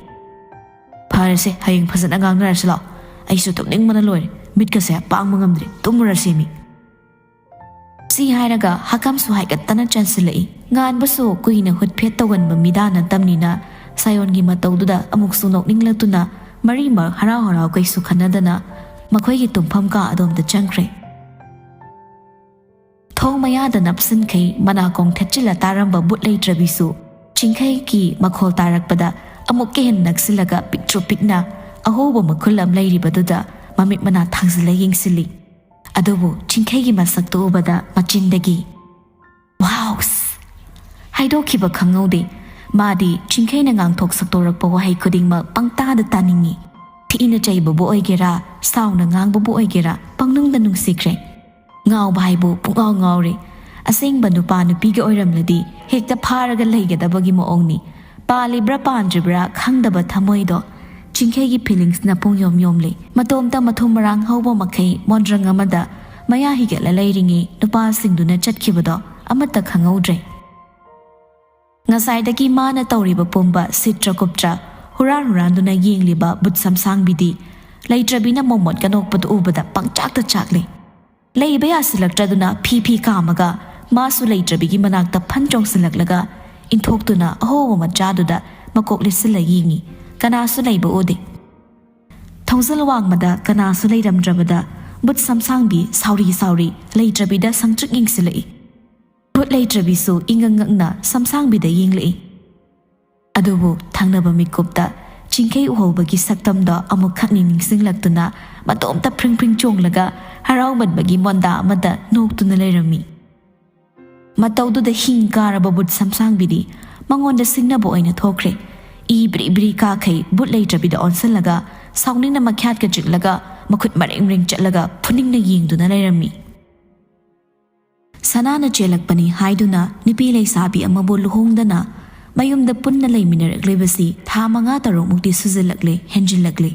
"ꯐꯔꯦꯁꯦ, ꯍꯌꯦꯡ ꯐꯖꯅ ꯉꯥꯡꯅꯔꯁꯤ ꯂꯥꯛꯑꯣ꯫ ꯑꯩꯁꯨ ꯇꯨꯝꯅꯤꯡꯕꯅ ꯂꯣꯏꯔꯦ꯫ ꯃꯤꯠꯀꯁꯦ ꯄꯥꯡꯕ ꯉꯝꯗ꯭ꯔꯦ꯫ ꯇꯨꯝꯃꯨꯔꯁꯦꯃꯤ꯫" ꯁꯤ ꯍꯥꯏꯔꯒ ꯍꯥꯀꯝꯁꯨ ꯍꯥꯏꯒꯠꯇꯅ ꯆꯦꯟꯁꯤꯜꯂꯛꯏ꯫ ꯉꯥꯟꯕꯁꯨ ꯀꯨꯏꯅ ꯍꯨꯠꯐꯦꯠ ꯇꯧꯒꯟꯕ ꯃꯤꯗꯥ ꯅꯠꯇꯝꯅꯤꯅ ꯁꯥꯌꯣꯟꯒꯤ ꯃꯇꯧꯗꯨꯗ ꯑꯃꯨꯛꯁꯨ ꯅꯣꯛꯅꯤꯡꯂꯛꯇꯨꯅ ꯃꯔꯤꯃꯛ ꯍꯔꯥꯎ ꯍꯔꯥꯎ ꯀꯩꯁꯨ ꯈꯟꯅꯗꯅ ꯃꯈꯣꯏꯒꯤ ꯇꯨꯝꯐꯝ ꯀꯥ ꯑꯗꯣꯝꯗ ꯆꯪꯈ꯭ꯔꯦ꯫ ꯊꯣꯡ ꯃꯌꯥꯗ ꯅꯞꯁꯤꯟꯈꯩ ꯃꯅꯥꯀꯣꯡ ꯊꯦꯠꯆꯤꯜꯂ ꯇꯥꯔꯝꯕ ꯕꯨꯠ ꯂꯩꯇ꯭ꯔꯕꯤꯁꯨ ꯆꯤꯡꯈꯩꯒꯤ ꯃꯈꯣꯜ ꯇꯥꯔꯛꯄꯗ ꯑꯃꯨꯛꯀ ꯍꯦꯟꯅ ꯅꯛꯁꯤꯜꯂꯒ ꯄꯤꯛꯇ꯭ꯔꯨ ꯄꯤꯛꯅ ꯑꯍꯣꯕ ꯃꯈꯨꯜ ꯑꯃ ꯂꯩꯔꯤꯕꯗꯨꯗ ꯃꯃꯤꯠ ꯃꯅꯥ ꯊꯥꯡꯖꯤꯜꯂ ꯌꯦꯡꯁꯤꯜꯂꯤ꯫ ꯑꯗꯨꯕꯨ ꯆꯤꯡꯈꯩꯒꯤ ꯃꯁꯛꯇꯨ ꯎꯕꯗ ꯃꯆꯤꯟꯗꯒꯤ, "ꯋꯥꯎꯁ!" ꯍꯥꯏꯗꯣꯛꯈꯤꯕ ꯈꯪꯍꯧꯗꯦ꯫ ꯃꯥꯗꯤ ꯆꯤꯡꯈꯩꯅ ꯉꯥꯡꯊꯣꯛ ꯁꯛꯇꯣꯔꯛꯄ ꯋꯥꯍꯩ ꯈꯨꯗꯤꯡꯃꯛ ꯄꯪꯇꯥꯗ ꯇꯥꯅꯤꯡꯏ꯫ ꯊꯤꯅ ꯆꯩꯕꯕꯨ ꯑꯣꯏꯒꯦꯔꯥ, ꯁꯥꯎꯅ ꯉꯥꯡꯕꯕꯨ ꯑꯣꯏꯒꯦꯔꯥ, ꯄꯪꯅꯨꯡꯗ ꯅꯨꯡꯁꯤꯈ꯭ꯔꯦ꯫ ꯉꯥꯎꯕ ꯍꯥꯏꯕꯨ ꯄꯨꯡꯉꯥꯎ ꯉꯥꯎꯔꯦ꯫ ꯑꯁꯦꯡꯕ ꯅꯨꯄꯥ ꯅꯨꯄꯤꯒ ꯑꯣꯏꯔꯝꯂꯗꯤ ꯍꯦꯛꯇ ꯐꯥꯔꯒ ꯂꯩꯒꯗꯕꯒꯤ ꯃꯑꯣꯡꯅꯤ꯫ ꯄꯥꯜꯂꯤꯕ꯭ꯔꯥ ꯄꯥꯟꯗ꯭ꯔꯤꯕ꯭ꯔꯥ ꯈꯪꯗꯕ ꯊꯃꯣꯏꯗꯣ ꯆꯤꯡꯈꯩꯒꯤ ꯐꯤꯂꯤꯡꯁꯅ ꯄꯨꯡ ꯌꯣꯝ ꯌꯣꯝꯂꯤ꯫ ꯃꯇꯣꯝꯇ ꯃꯊꯨꯝ ꯃꯔꯥꯡ ꯍꯧꯕ ꯃꯈꯩ ꯃꯣꯟꯗ꯭ꯔꯪ ꯑꯃꯗ ꯃꯌꯥ ꯍꯤꯒꯠꯂ ꯂꯩꯔꯤꯉꯩ ꯅꯨꯄꯥꯁꯤꯡꯗꯨꯅ ꯆꯠꯈꯤꯕꯗꯣ ꯑꯃꯠꯇ ꯈꯪꯍꯧꯗ꯭ꯔꯦ꯫ ꯉꯁꯥꯏꯗꯒꯤ ꯃꯥꯅ ꯇꯧꯔꯤꯕ ꯄꯨꯝꯕ ꯁꯤꯠꯇ꯭ꯔ ꯀꯨꯞꯇ꯭ꯔ ꯍꯨꯔꯥꯟ ꯍꯨꯔꯥꯟꯗꯨꯅ ꯌꯦꯡꯂꯤꯕ ꯕꯨꯠ ꯁꯝꯁꯥꯡꯕꯤꯗꯤ ꯂꯩꯇ꯭ꯔꯕꯤꯅ ꯃꯣꯃꯣꯠꯀ ꯅꯣꯛꯄꯗꯨ ꯎꯕꯗ ꯄꯪꯆꯥꯛꯇ ꯆꯥꯛꯂꯤ꯫ ꯂꯩꯕ ꯌꯥꯁꯤꯜꯂꯛꯇ꯭ꯔꯗꯨꯅ ꯐꯤ ꯐꯤ ꯀꯥꯝꯃꯒ ꯃꯥꯁꯨ ꯂꯩꯇ꯭ꯔꯕꯤꯒꯤ ꯃꯅꯥꯛꯇ ꯐꯟ ꯆꯣꯡꯁꯤꯜꯂꯛꯂꯒ ꯏꯟꯊꯣꯛꯇꯨꯅ ꯑꯍꯣꯕ ꯃꯆꯥꯗꯨꯗ ꯃꯀꯣꯛ ꯂꯤꯠꯁꯤꯜꯂ ꯌꯦꯡꯉꯤ꯫ ꯀꯅꯥꯁꯨ ꯂꯩꯕ ꯎꯗꯦ꯫ ꯊꯣꯡꯖꯜ ꯋꯥꯡꯃꯗ ꯀꯅꯥꯁꯨ ꯂꯩꯔꯝꯗ꯭ꯔꯕꯗ ꯕꯨꯠ ꯁꯝꯁꯥꯡꯕꯤ ꯁꯥꯎꯔꯤ ꯁꯥꯎꯔꯤ ꯂꯩꯇ꯭ꯔꯕꯤꯗ ꯁꯪꯇ꯭ꯔꯤꯛ ꯌꯦꯡꯁꯤꯜꯂꯛꯏ꯫ ꯕꯨꯠ ꯂꯩꯇ꯭ꯔꯕꯤꯁꯨ ꯏꯉꯛ ꯉꯛꯅ ꯁꯝꯁꯥꯡꯕꯤꯗ ꯌꯦꯡꯂꯛꯏ꯫ ꯑꯗꯨꯕꯨ ꯊꯪꯅꯕ ꯃꯤꯀꯨꯞꯇ ꯆꯤꯡꯈꯩ ꯎꯍꯧꯕꯒꯤ ꯁꯛꯇꯝꯗꯣ ꯑꯃꯨꯛꯈꯛꯅꯤ ꯅꯤꯡꯁꯤꯡꯂꯛꯇꯨꯅ ꯃꯇꯣꯝꯇ ꯐ꯭ꯔꯤꯡ ꯐ꯭ꯔꯤꯡ ꯆꯣꯡꯂꯒ ꯍꯔꯥꯎꯃꯟꯕꯒꯤ ꯃꯣꯟꯗꯥ ꯑꯃꯗ ꯅꯣꯛꯇꯨꯅ ꯂꯩꯔꯝꯃꯤ꯫ ꯃꯇꯧꯗꯨꯗ ꯍꯤꯡ ꯀꯥꯔꯕ ꯕꯨꯠ ꯁꯝꯁꯥꯡꯕꯤꯗꯤ ꯃꯉꯣꯟꯗ ꯁꯤꯡꯅꯕ ꯑꯣꯏꯅ ꯊꯣꯛꯈ꯭ꯔꯦ꯫ ꯏ ꯕ꯭ꯔꯤ ꯕ꯭ꯔꯤ ꯀꯥꯈꯩ ꯕꯨꯠ ꯂꯩꯇ꯭ꯔꯕꯤꯗ ꯑꯣꯟꯁꯤꯜꯂꯒ ꯁꯥꯎꯅꯤꯡꯅ ꯃꯈ꯭ꯌꯥꯠꯀ ꯆꯤꯛꯂꯒ ꯃꯈꯨꯠ ꯃꯔꯦꯡ ꯃꯔꯦꯡ ꯆꯠꯂꯒ ꯐꯨꯅꯤꯡꯅ ꯌꯦꯡꯗꯨꯅ ꯂꯩꯔꯝꯃꯤ꯫ ꯁꯅꯥꯅ ꯆꯦꯜꯂꯛꯄꯅꯤ ꯍꯥꯏꯗꯨꯅ ꯅꯨꯄꯤ ꯂꯩꯁꯥꯕꯤ ꯑꯃꯕꯨ ꯂꯨꯍꯣꯡꯗꯅ ꯃꯌꯨꯝꯗ ꯄꯨꯟꯅ ꯂꯩꯃꯤꯟꯅꯔꯛꯂꯤꯕꯁꯤ ꯊꯥ ꯃꯉꯥ ꯇꯔꯨꯛꯃꯨꯛꯇꯤ ꯁꯨꯖꯤꯜꯂꯛꯂꯦ, ꯍꯦꯟꯖꯤꯜꯂꯛꯂꯦ꯫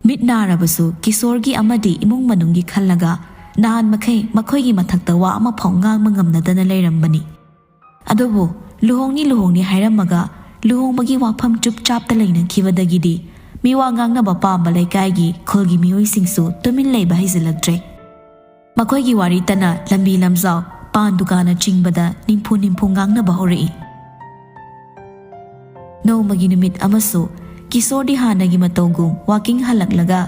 ꯃꯤꯠ ꯅꯥꯔꯕꯁꯨ ꯀꯤꯁꯣꯔꯒꯤ ꯑꯃꯗꯤ ꯏꯃꯨꯡ ꯃꯅꯨꯡꯒꯤ ꯈꯜꯂꯒ ꯅꯍꯥꯟ ꯃꯈꯩ ꯃꯈꯣꯏꯒꯤ ꯃꯊꯛꯇ ꯋꯥ ꯑꯃꯐꯥꯎ ꯉꯥꯡꯕ ꯉꯝꯅꯗꯅ ꯂꯩꯔꯝꯕꯅꯤ꯫ ꯑꯗꯨꯕꯨ ꯂꯨꯍꯣꯡꯅꯤ ꯂꯨꯍꯣꯡꯅꯤ ꯍꯥꯏꯔꯝꯃꯒ ꯂꯨꯍꯣꯡꯕꯒꯤ ꯋꯥꯐꯝ ꯆꯨꯞ ꯆꯥꯞꯇ ꯂꯩꯅꯈꯤꯕꯗꯒꯤꯗꯤ ꯃꯤꯋꯥ ꯉꯥꯡꯅꯕ ꯄꯥꯝꯕ ꯂꯩꯀꯥꯏꯒꯤ ꯈꯨꯜꯒꯤ ꯃꯤꯑꯣꯏꯁꯤꯡꯁꯨ ꯇꯨꯃꯤꯟ ꯂꯩꯕ ꯍꯩꯖꯤꯜꯂꯛꯇ꯭ꯔꯦ꯫ ꯃꯈꯣꯏꯒꯤ ꯋꯥꯔꯤꯇꯅ ꯂꯝꯕꯤ ꯂꯝꯖꯥꯎ, ꯄꯥꯟ ꯗꯨꯀꯥꯟꯅꯆꯤꯡꯕꯗ ꯅꯤꯝꯐꯨ ꯅꯤꯝꯐꯨ ꯉꯥꯡꯅꯕ ꯍꯧꯔꯛꯏ꯫ ꯅꯣꯡꯃꯒꯤ ꯅꯨꯃꯤꯠ ꯑꯃꯁꯨ ꯀꯤꯁꯣꯔꯗꯤ ꯍꯥꯟꯅꯒꯤ ꯃꯇꯧꯒꯨꯝ ꯋꯥꯀꯤꯡ ꯍꯜꯂꯛꯂꯒ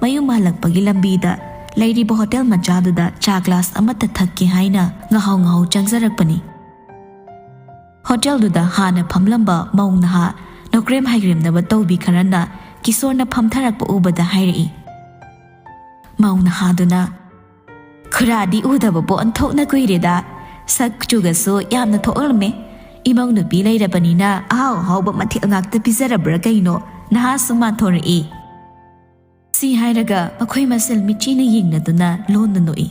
ꯃꯌꯨꯝ ꯍꯜꯂꯛꯄꯒꯤ ꯂꯝꯕꯤꯗ ꯂꯩꯔꯤꯕ ꯍꯣꯇꯦꯜ ꯃꯆꯥꯗꯨꯗ ꯆꯥ ꯒ꯭ꯂꯥꯁ ꯑꯃꯠꯇ ꯊꯛꯀꯦ ꯍꯥꯏꯅ ꯉꯥꯍꯧ ꯉꯥꯍꯧ ꯆꯪꯖꯔꯛꯄꯅꯤ꯫ ꯍꯣꯇꯦꯜꯗꯨꯗ ꯍꯥꯟꯅ ꯐꯝꯂꯝꯕ ꯃꯧ ꯅꯍꯥ ꯅꯣꯀ꯭ꯔꯦꯝ ꯍꯥꯏꯒ꯭ꯔꯦꯝꯅꯕ ꯇꯧꯕꯤ ꯈꯔꯅ ꯀꯤꯁꯣꯔꯅ ꯐꯝꯊꯔꯛꯄ ꯎꯕꯗ ꯍꯥꯏꯔꯛꯏ꯫ ꯃꯧ ꯅꯍꯥꯗꯨꯅ, "ꯈꯨꯔꯥꯗꯤ ꯎꯗꯕꯕꯨ ꯑꯣꯟꯊꯣꯛꯅ ꯀꯨꯏꯔꯦꯗ꯫ ꯁꯛ ꯆꯨꯒꯁꯨ ꯌꯥꯝꯅ ꯊꯣꯛꯂꯝꯃꯦ꯫ ꯏꯃꯧ ꯅꯨꯄꯤ ꯂꯩꯔꯕꯅꯤꯅ ꯑꯍꯥꯎ ꯑꯍꯥꯎꯕ ꯃꯊꯦꯜ ꯉꯥꯛꯇ ꯄꯤꯖꯔꯕ꯭ꯔꯥ ꯀꯩꯅꯣ?" ꯅꯍꯥꯁꯨ ꯃꯥꯟꯊꯣꯔꯛꯏ꯫ ꯁꯤ ꯍꯥꯏꯔꯒ ꯃꯈꯣꯏ ꯃꯁꯦꯜ ꯃꯤꯠꯆꯤꯅ ꯌꯦꯡꯅꯗꯨꯅ ꯂꯣꯟꯅ ꯅꯣꯛꯏ꯫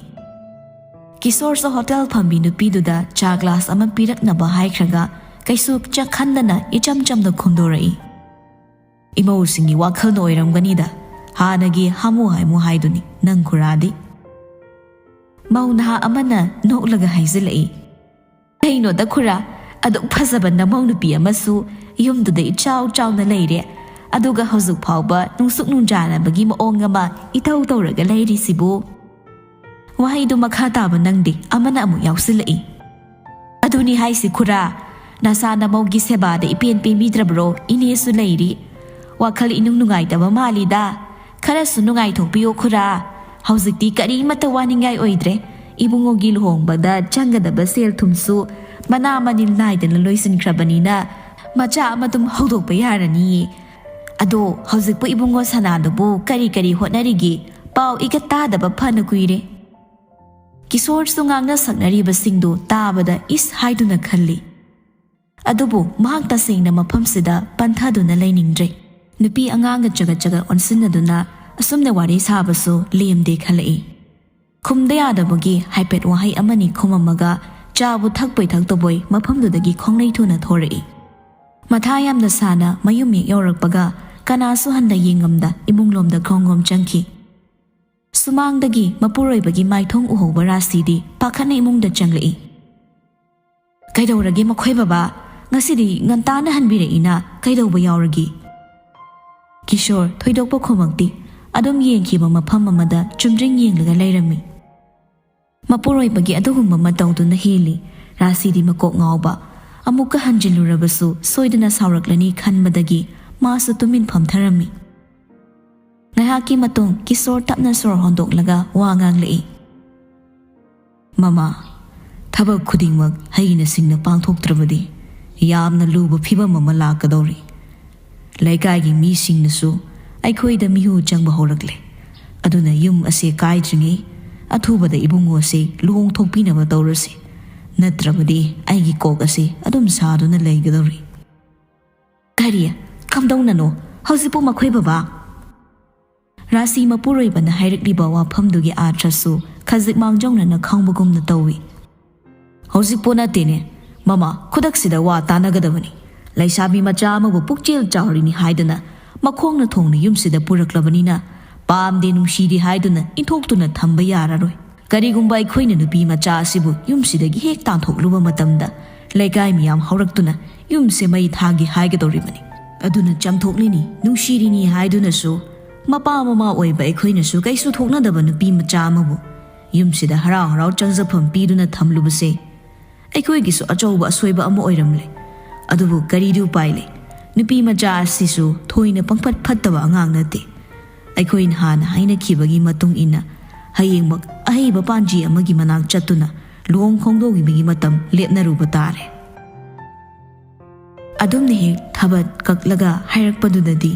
ꯀꯤꯁꯣꯔꯁꯨ ꯍꯣꯇꯦꯜ ꯐꯝꯕꯤ ꯅꯨꯄꯤꯗꯨꯗ ꯆꯥ ꯒ꯭ꯂꯥꯁ ꯑꯃ ꯄꯤꯔꯛꯅꯕ ꯍꯥꯏꯈ꯭ꯔꯒ ꯀꯩꯁꯨ ꯆꯥꯛꯍꯟꯗꯅ ꯏꯆꯝ ꯆꯝꯅ ꯈꯨꯝꯗꯣꯔꯛꯏ꯫ "ꯏꯃꯧꯁꯤꯡꯒꯤ ꯋꯥꯈꯜꯅ ꯑꯣꯏꯔꯝꯒꯅꯤꯗ, ꯍꯥꯟꯅꯒꯤ ꯍꯥꯃꯨ ꯍꯥꯏꯃꯨ ꯍꯥꯏꯗꯨꯅꯤ ꯅꯪ ꯈꯨꯔꯥꯗꯤ꯫" ꯃꯧ ꯅꯍꯥ ꯑꯃꯅ ꯅꯣꯛꯂꯒ ꯍꯥꯏꯖꯤꯜꯂꯛꯏ, "ꯀꯩꯅꯣꯗ ꯈꯨꯔꯥ, ꯑꯗꯨꯛ ꯐꯖꯕ ꯅꯃꯧ ꯅꯨꯄꯤ ꯑꯃꯁꯨ ꯌꯨꯝꯗꯨꯗ ꯏꯆꯥꯎ ꯆꯥꯎꯅ ꯂꯩꯔꯦ, ꯑꯗꯨꯒ ꯍꯧꯖꯤꯛ ꯐꯥꯎꯕ ꯅꯨꯡꯁꯨꯛ ꯅꯨꯡꯖꯥꯅꯕꯒꯤ ꯃꯑꯣꯡ ꯑꯃ ꯏꯇꯧ ꯇꯧꯔꯒ ꯂꯩꯔꯤꯁꯤꯕꯨ?" ꯋꯥꯍꯩꯗꯨ ꯃꯈꯥ ꯇꯥꯕ ꯅꯪꯗꯦ, ꯑꯃꯅ ꯑꯃꯨꯛ ꯌꯥꯎꯁꯤꯜꯂꯛꯏ, "ꯑꯗꯨꯅꯤ ꯍꯥꯏꯁꯤ ꯈꯨꯔꯥ, "ꯅꯁꯥ ꯅꯃꯧꯒꯤ ꯁꯦꯕꯥꯗ ꯏꯄꯦꯟ ꯄꯦꯟꯕꯤꯗ꯭ꯔꯕ꯭ꯔꯣ? ꯏꯅꯦꯁꯨ ꯂꯩꯔꯤ꯫ ꯋꯥꯈꯜ ꯏꯅꯨꯡ ꯅꯨꯡꯉꯥꯏꯇꯕ ꯃꯥꯜꯂꯤꯗ꯫ ꯈꯔꯁꯨ ꯅꯨꯡꯉꯥꯏꯊꯣꯛꯄꯤꯌꯣ ꯈꯨꯔꯥ꯫ ꯍꯧꯖꯤꯛꯇꯤ ꯀꯔꯤꯃꯠꯇ ꯋꯥꯅꯤꯡꯉꯥꯏ ꯑꯣꯏꯗ꯭ꯔꯦ꯫ ꯏꯕꯨꯡꯉꯣꯒꯤ ꯂꯨꯍꯣꯡꯕꯗ ꯆꯪꯒꯗꯕ ꯁꯦꯜ ꯊꯨꯝꯁꯨ ꯃꯅꯥ ꯃꯅꯤꯜ ꯅꯥꯏꯗꯅ ꯂꯣꯏꯁꯤꯟꯈ꯭ꯔꯕꯅꯤꯅ ꯃꯆꯥ ꯑꯃ ꯑꯗꯨꯝ ꯍꯧꯗꯣꯛꯄ ꯌꯥꯔꯅꯤꯌꯦ꯫ ꯑꯗꯣ ꯍꯧꯖꯤꯛꯄꯨ ꯏꯕꯨꯡꯉꯣ ꯁꯅꯥꯗꯨꯕꯨ ꯀꯔꯤ ꯀꯔꯤ ꯍꯣꯠꯅꯔꯤꯒꯦ? ꯄꯥꯎ ꯏꯒ ꯇꯥꯗꯕ ꯐꯅ ꯀꯨꯏꯔꯦ꯫" ꯀꯤꯁꯣꯔꯁꯨ ꯉꯥꯡꯅ ꯁꯛꯅꯔꯤꯕꯁꯤꯡꯗꯨ ꯇꯥꯕꯗ ꯏꯁ ꯍꯥꯏꯗꯨꯅ ꯈꯜꯂꯤ꯫ ꯑꯗꯨꯕꯨ ꯃꯍꯥꯛ ꯇꯁꯦꯡꯅ ꯃꯐꯝꯁꯤꯗ ꯄꯟꯊꯗꯨꯅ ꯂꯩꯅꯤꯡꯗ꯭ꯔꯦ꯫ ꯅꯨꯄꯤ ꯑꯉꯥꯡꯒ ꯆꯒꯠ ꯆꯒꯠ ꯑꯣꯟꯁꯤꯟꯅꯗꯨꯅ ꯑꯁꯨꯝꯅ ꯋꯥꯔꯤ ꯁꯥꯕꯁꯨ ꯂꯦꯝꯗꯦ ꯈꯜꯂꯛꯏ꯫ ꯈꯨꯝꯗ ꯌꯥꯗꯕꯒꯤ ꯍꯥꯏꯐꯦꯠ ꯋꯥꯍꯩ ꯑꯃꯅꯤ ꯈꯨꯝꯃꯝꯃꯒ ꯆꯥꯕꯨ ꯊꯛꯄꯣꯏ ꯊꯛꯇꯕꯣꯏ ꯃꯐꯝꯗꯨꯗꯒꯤ ꯈꯣꯡꯂꯩ ꯊꯨꯅ ꯊꯣꯔꯛꯏ꯫ ꯃꯊꯥ ꯌꯥꯝꯅ ꯁꯥꯅ ꯃꯌꯨꯝ ꯍꯦꯛ ꯌꯧꯔꯛꯄꯒ ꯀꯅꯥꯁꯨ ꯍꯟꯅ ꯌꯦꯡꯉꯝꯗ ꯏꯃꯨꯡꯂꯣꯝꯗ ꯈ꯭ꯔꯣꯡ ꯈ꯭ꯔꯣꯡ ꯆꯪꯈꯤ꯫ ꯁꯨꯃꯥꯡꯗꯒꯤ ꯃꯄꯨꯔꯣꯏꯕꯒꯤ ꯃꯥꯏꯊꯣꯡ ꯎꯍꯧꯕ ꯔꯥꯁꯤꯗꯤ ꯄꯥꯈꯠꯅ ꯏꯃꯨꯡꯗ ꯆꯪꯂꯛꯏ꯫ "ꯀꯩꯗꯧꯔꯒꯦ ꯃꯈꯣꯏ ꯕꯕꯥ? ꯉꯁꯤꯗꯤ ꯉꯟꯇꯥꯅ ꯍꯟꯕꯤꯔꯛꯏꯅ ꯀꯩꯗꯧꯕ ꯌꯥꯎꯔꯒꯦ?" ꯀꯤꯁꯣꯔ ꯊꯣꯏꯗꯣꯛꯄ ꯈꯨꯝꯃꯛꯇꯦ꯫ ꯑꯗꯨꯝ ꯌꯦꯡꯈꯤꯕ ꯃꯐꯝ ꯑꯃꯗ ꯆꯨꯝꯗ꯭ꯔꯤꯡ ꯌꯦꯡꯂꯒ ꯂꯩꯔꯝꯃꯤ꯫ ꯃꯄꯨꯔꯣꯏꯕꯒꯤ ꯑꯗꯨꯒꯨꯝꯕ ꯃꯇꯧꯗꯨꯅ ꯍꯦꯜꯂꯤ꯫ ꯔꯥꯁꯤꯗꯤ ꯃꯀꯣꯛ ꯉꯥꯎꯕ꯫ ꯑꯃꯨꯛꯀ ꯍꯟꯖꯤꯜꯂꯨꯔꯕꯁꯨ ꯁꯣꯏꯗꯅ ꯁꯥꯎꯔꯛꯂꯅꯤ ꯈꯟꯕꯗꯒꯤ ꯃꯥꯁꯨ ꯇꯨꯃꯤꯟ ꯐꯝꯊꯔꯝꯃꯤ꯫ ꯉꯥꯏꯍꯥꯛꯀꯤ ꯃꯇꯨꯡ ꯀꯤꯁꯣꯔ ꯇꯞꯅ ꯁꯣꯔ ꯍꯣꯟꯗꯣꯛꯂꯒ ꯋꯥ ꯉꯥꯡꯂꯛꯏ꯫ "ꯃꯃꯥ, ꯊꯕꯛ ꯈꯨꯗꯤꯡꯃꯛ ꯍꯩꯅ ꯁꯤꯡꯅ ꯄꯥꯡꯊꯣꯛꯇ꯭ꯔꯕꯗꯤ ꯌꯥꯝꯅ ꯂꯨꯕ ꯐꯤꯕꯝ ꯑꯃ ꯂꯥꯛꯀꯗꯧꯔꯤ꯫ ꯂꯩꯀꯥꯏꯒꯤ ꯃꯤꯁꯤꯡꯅꯁꯨ ꯑꯩꯈꯣꯏꯗ ꯃꯤꯍꯨ ꯆꯪꯕ ꯍꯧꯔꯛꯂꯦ꯫ ꯑꯗꯨꯅ ꯌꯨꯝ ꯑꯁꯦ ꯀꯥꯏꯗ꯭ꯔꯤꯉꯩ ꯑꯊꯨꯕꯗ ꯏꯕꯨꯡꯉꯣ ꯑꯁꯦ ꯂꯨꯍꯣꯡꯊꯣꯛꯄꯤꯅꯕ ꯇꯧꯔꯁꯤ꯫ ꯅꯠꯇ꯭ꯔꯕꯗꯤ ꯑꯩꯒꯤ ꯀꯣꯛ ꯑꯁꯦ ꯑꯗꯨꯝ ꯁꯥꯗꯨꯅ ꯂꯩꯒꯗꯧꯔꯤ꯫" "ꯀꯔꯤ? ꯀꯝꯗꯧꯅꯅꯣ? ꯍꯧꯖꯤꯛꯄꯨ ꯃꯈꯣꯏ ꯕꯕꯥ?" ꯔꯥꯁꯤ ꯃꯄꯨꯔꯣꯏꯕꯅ ꯍꯥꯏꯔꯛꯂꯤꯕ ꯋꯥꯐꯝꯗꯨꯒꯤ ꯑꯥꯔꯊ꯭ꯔꯁꯨ ꯈꯖꯤꯛ ꯃꯥꯡꯖꯧꯅꯅ ꯈꯪꯕꯒꯨꯝꯅ ꯇꯧꯏ꯫ "ꯍꯧꯖꯤꯛꯄꯨ ꯅꯠꯇꯦꯅꯦ, ꯃꯃꯥ, ꯈꯨꯗꯛꯁꯤꯗ ꯋꯥ ꯇꯥꯟꯅꯒꯗꯕꯅꯤ꯫ ꯂꯩꯁꯥꯕꯤ ꯃꯆꯥ ꯑꯃꯕꯨ ꯄꯨꯛꯆꯦꯜ ꯆꯥꯎꯔꯤꯅꯤ ꯍꯥꯏꯗꯨꯅ ꯃꯈꯣꯡꯅ ꯊꯣꯡꯅ ꯌꯨꯝꯁꯤꯗ ꯄꯨꯔꯛꯂꯕꯅꯤꯅ ꯄꯥꯝꯗꯦ ꯅꯨꯡꯁꯤꯗꯦ ꯍꯥꯏꯗꯨꯅ ꯏꯟꯊꯣꯛꯇꯨꯅ ꯊꯝꯕ ꯌꯥꯔꯔꯣꯏ꯫ ꯀꯔꯤꯒꯨꯝꯕ ꯑꯩꯈꯣꯏꯅ ꯅꯨꯄꯤ ꯃꯆꯥ ꯑꯁꯤꯕꯨ ꯌꯨꯝꯁꯤꯗꯒꯤ ꯍꯦꯛ ꯇꯥꯟꯊꯣꯛꯂꯨꯕ ꯃꯇꯝꯗ ꯂꯩꯀꯥꯏ ꯃꯤꯌꯥꯝ ꯍꯧꯔꯛꯇꯨꯅ ꯌꯨꯝꯁꯦ ꯃꯩ ꯊꯥꯒꯦ ꯍꯥꯏꯒꯗꯧꯔꯤꯕꯅꯤ꯫ ꯑꯗꯨꯅ ꯆꯝꯊꯣꯛꯂꯤꯅꯤ, ꯅꯨꯡꯁꯤꯔꯤꯅꯤ ꯍꯥꯏꯗꯨꯅꯁꯨ ꯃꯄꯥ ꯃꯃꯥ ꯑꯣꯏꯕ ꯑꯩꯈꯣꯏꯅꯁꯨ ꯀꯩꯁꯨ ꯊꯣꯛꯅꯗꯕ ꯅꯨꯄꯤ ꯃꯆꯥ ꯑꯃꯕꯨ ꯌꯨꯝꯁꯤꯗ ꯍꯔꯥꯎ ꯍꯔꯥꯎ ꯆꯪꯖꯐꯝ ꯄꯤꯗꯨꯅ ꯊꯝꯂꯨꯕꯁꯦ ꯑꯩꯈꯣꯏꯒꯤꯁꯨ ꯑꯆꯧꯕ ꯑꯁꯣꯏꯕ ꯑꯃ ꯑꯣꯏꯔꯝꯂꯦ꯫ ꯑꯗꯨꯕꯨ ꯀꯔꯤꯗꯤ ꯎꯄꯥꯏ ꯂꯩ? ꯅꯨꯄꯤ ꯃꯆꯥ ꯑꯁꯤꯁꯨ ꯊꯣꯏꯅ ꯄꯪꯐꯠ ꯐꯠꯇꯕ ꯑꯉꯥꯡ ꯅꯠꯇꯦ꯫ ꯑꯩꯈꯣꯏꯅ ꯍꯥꯟꯅ ꯍꯥꯏꯅꯈꯤꯕꯒꯤ ꯃꯇꯨꯡ ꯏꯟꯅ ꯍꯌꯦꯡꯃꯛ ꯑꯍꯩꯕ ꯄꯥꯟꯖꯤ ꯑꯃꯒꯤ ꯃꯅꯥꯛ ꯆꯠꯇꯨꯅ ꯂꯨꯍꯣꯡ ꯈꯣꯡꯗꯣꯡꯈꯤꯕꯒꯤ ꯃꯇꯝ ꯂꯦꯞꯅꯔꯨꯕ ꯇꯥꯔꯦ꯫ ꯑꯗꯨꯝꯅ ꯍꯦꯛ ꯊꯕꯠ ꯀꯛꯂꯒ ꯍꯥꯏꯔꯛꯄꯗꯨꯗꯗꯤ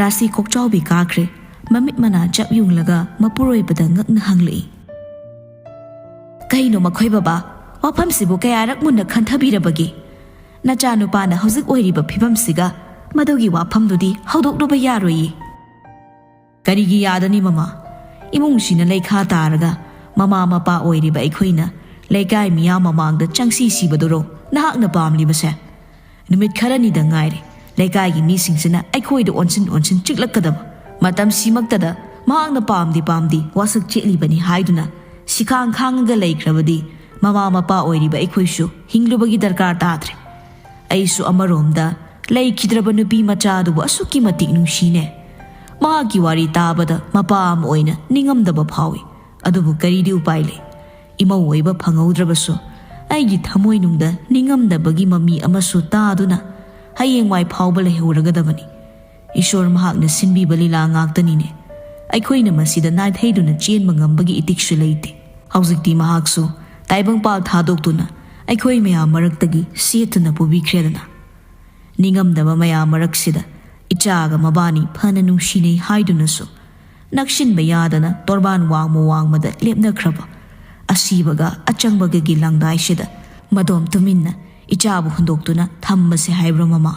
ꯔꯥꯁꯤ ꯀꯣꯛꯆꯥꯎꯕꯤ ꯀꯥꯈ꯭ꯔꯦ꯫ ꯃꯃꯤꯠ ꯃꯅꯥ ꯆꯞ ꯌꯨꯡꯂꯒ ꯃꯄꯨꯔꯣꯏꯕꯗ ꯉꯛꯅ ꯍꯪꯂꯛꯏ, "ꯀꯩꯅꯣ ꯃꯈꯣꯏ ꯕꯕꯥ? ꯋꯥꯐꯝꯁꯤꯕꯨ ꯀꯌꯥꯔꯛ ꯃꯨꯟꯅ ꯈꯟꯊꯕꯤꯔꯕꯒꯦ? ꯅꯆꯥꯅꯨꯄꯥꯅ ꯍꯧꯖꯤꯛ ꯑꯣꯏꯔꯤꯕ ꯐꯤꯕꯝꯁꯤꯒ ꯃꯗꯨꯒꯤ ꯋꯥꯐꯝꯗꯨꯗꯤ ꯍꯧꯗꯣꯛꯂꯨꯕ ꯌꯥꯔꯣꯏꯌꯦ꯫" "ꯀꯔꯤꯒꯤ ꯌꯥꯗꯅꯤ ꯃꯃꯥ? ꯏꯃꯨꯡꯁꯤꯅ ꯂꯩꯈꯥ ꯇꯥꯔꯒ ꯃꯃꯥ ꯃꯄꯥ ꯑꯣꯏꯔꯤꯕ ꯑꯩꯈꯣꯏꯅ ꯂꯩꯀꯥꯏ ꯃꯤꯌꯥꯝ ꯃꯃꯥꯡꯗ ꯆꯪꯁꯤ ꯁꯤꯕꯗꯨꯔꯣ ꯅꯍꯥꯛꯅ ꯄꯥꯝꯂꯤꯕꯁꯦ? ꯅꯨꯃꯤꯠ ꯈꯔꯅꯤꯗ ꯉꯥꯏꯔꯦ ꯂꯩꯀꯥꯏꯒꯤ ꯃꯤꯁꯤꯡꯁꯤꯅ ꯑꯩꯈꯣꯏꯗ ꯑꯣꯟꯁꯤꯟ ꯑꯣꯟꯁꯤꯟ ꯆꯤꯛꯂꯛꯀꯗꯕ꯫ ꯃꯇꯝꯁꯤꯃꯛꯇꯗ ꯃꯍꯥꯛꯅ ꯄꯥꯝꯗꯤ ꯄꯥꯝꯗꯤ ꯋꯥꯁꯛ ꯆꯦꯠꯂꯤꯕꯅꯤ ꯍꯥꯏꯗꯨꯅ ꯁꯤꯈꯥꯡ ꯈꯥꯡꯉꯒ ꯂꯩꯈ꯭ꯔꯕꯗꯤ ꯃꯃꯥ ꯃꯄꯥ ꯑꯣꯏꯔꯤꯕ ꯑꯩꯈꯣꯏꯁꯨ ꯍꯤꯡꯂꯨꯕꯒꯤ ꯗꯔꯀꯥꯔ ꯇꯥꯗ꯭ꯔꯦ꯫" ꯑꯩꯁꯨ ꯑꯃꯔꯣꯝꯗ ꯂꯩꯈꯤꯗ꯭ꯔꯕ ꯅꯨꯄꯤ ꯃꯆꯥ ꯑꯗꯨꯕꯨ ꯑꯁꯨꯛꯀꯤ ꯃꯇꯤꯛ ꯅꯨꯡꯁꯤꯅꯦ꯫ ꯃꯍꯥꯛꯀꯤ ꯋꯥꯔꯤ ꯇꯥꯕꯗ ꯃꯄꯥ ꯑꯃ ꯑꯣꯏꯅ ꯅꯤꯡꯉꯝꯗꯕ ꯐꯥꯎꯏ꯫ ꯑꯗꯨꯕꯨ ꯀꯔꯤꯗꯤ ꯎꯄꯥꯏ ꯂꯩ? ꯏꯃꯧ ꯑꯣꯏꯕ ꯐꯪꯍꯧꯗ꯭ꯔꯕꯁꯨ ꯑꯩꯒꯤ ꯊꯃꯣꯏꯅꯨꯡꯗ ꯅꯤꯡꯉꯝꯗꯕꯒꯤ ꯃꯃꯤ ꯑꯃꯁꯨ ꯇꯥꯗꯨꯅ ꯍꯌꯦꯡꯋꯥꯏ ꯐꯥꯎꯕ ꯂꯩꯍꯧꯔꯒꯗꯕꯅꯤ꯫ ꯏꯁꯣꯔ ꯃꯍꯥꯛꯅ ꯁꯤꯟꯕꯤꯕ ꯂꯤꯂꯥ ꯉꯥꯛꯇꯅꯤꯅꯦ꯫ ꯑꯩꯈꯣꯏꯅ ꯃꯁꯤꯗ ꯅꯥꯏꯊꯩꯗꯨꯅ ꯆꯦꯟꯕ ꯉꯝꯕꯒꯤ ꯏꯇꯤꯛꯁꯨ ꯂꯩꯇꯦ꯫ ꯍꯧꯖꯤꯛꯇꯤ ꯃꯍꯥꯛꯁꯨ ꯇꯥꯏꯕꯪꯄꯥꯜ ꯊꯥꯗꯣꯛꯇꯨꯅ ꯑꯩꯈꯣꯏ ꯃꯌꯥꯝ ꯃꯔꯛꯇꯒꯤ ꯁꯦꯠꯇꯨꯅ ꯄꯨꯕꯤꯈ꯭ꯔꯦꯗꯅ꯫ ꯅꯤꯡꯉꯝꯗꯕ ꯃꯌꯥꯝ ꯃꯔꯛꯁꯤꯗ ꯏꯆꯥꯒ ꯃꯕꯥꯅꯤ ꯐꯅ ꯅꯨꯡꯁꯤꯅꯩ ꯍꯥꯏꯗꯨꯅꯁꯨ ꯅꯛꯁꯤꯟꯕ ꯌꯥꯗꯅ ꯇꯣꯔꯕꯥꯟ ꯋꯥꯡꯃ ꯋꯥꯡꯃꯗ ꯂꯦꯞꯅꯈ꯭ꯔꯕ ꯑꯁꯤꯕꯒ ꯑꯆꯪꯕꯒꯒꯤ ꯂꯪꯗꯥꯏꯁꯤꯗ ꯃꯗꯣꯝ ꯇꯨꯃꯤꯟꯅ ꯏꯆꯥꯕꯨ ꯍꯨꯟꯗꯣꯛꯇꯨꯅ ꯊꯝꯕꯁꯦ ꯍꯥꯏꯕ꯭ꯔꯣ ꯃꯃꯥ?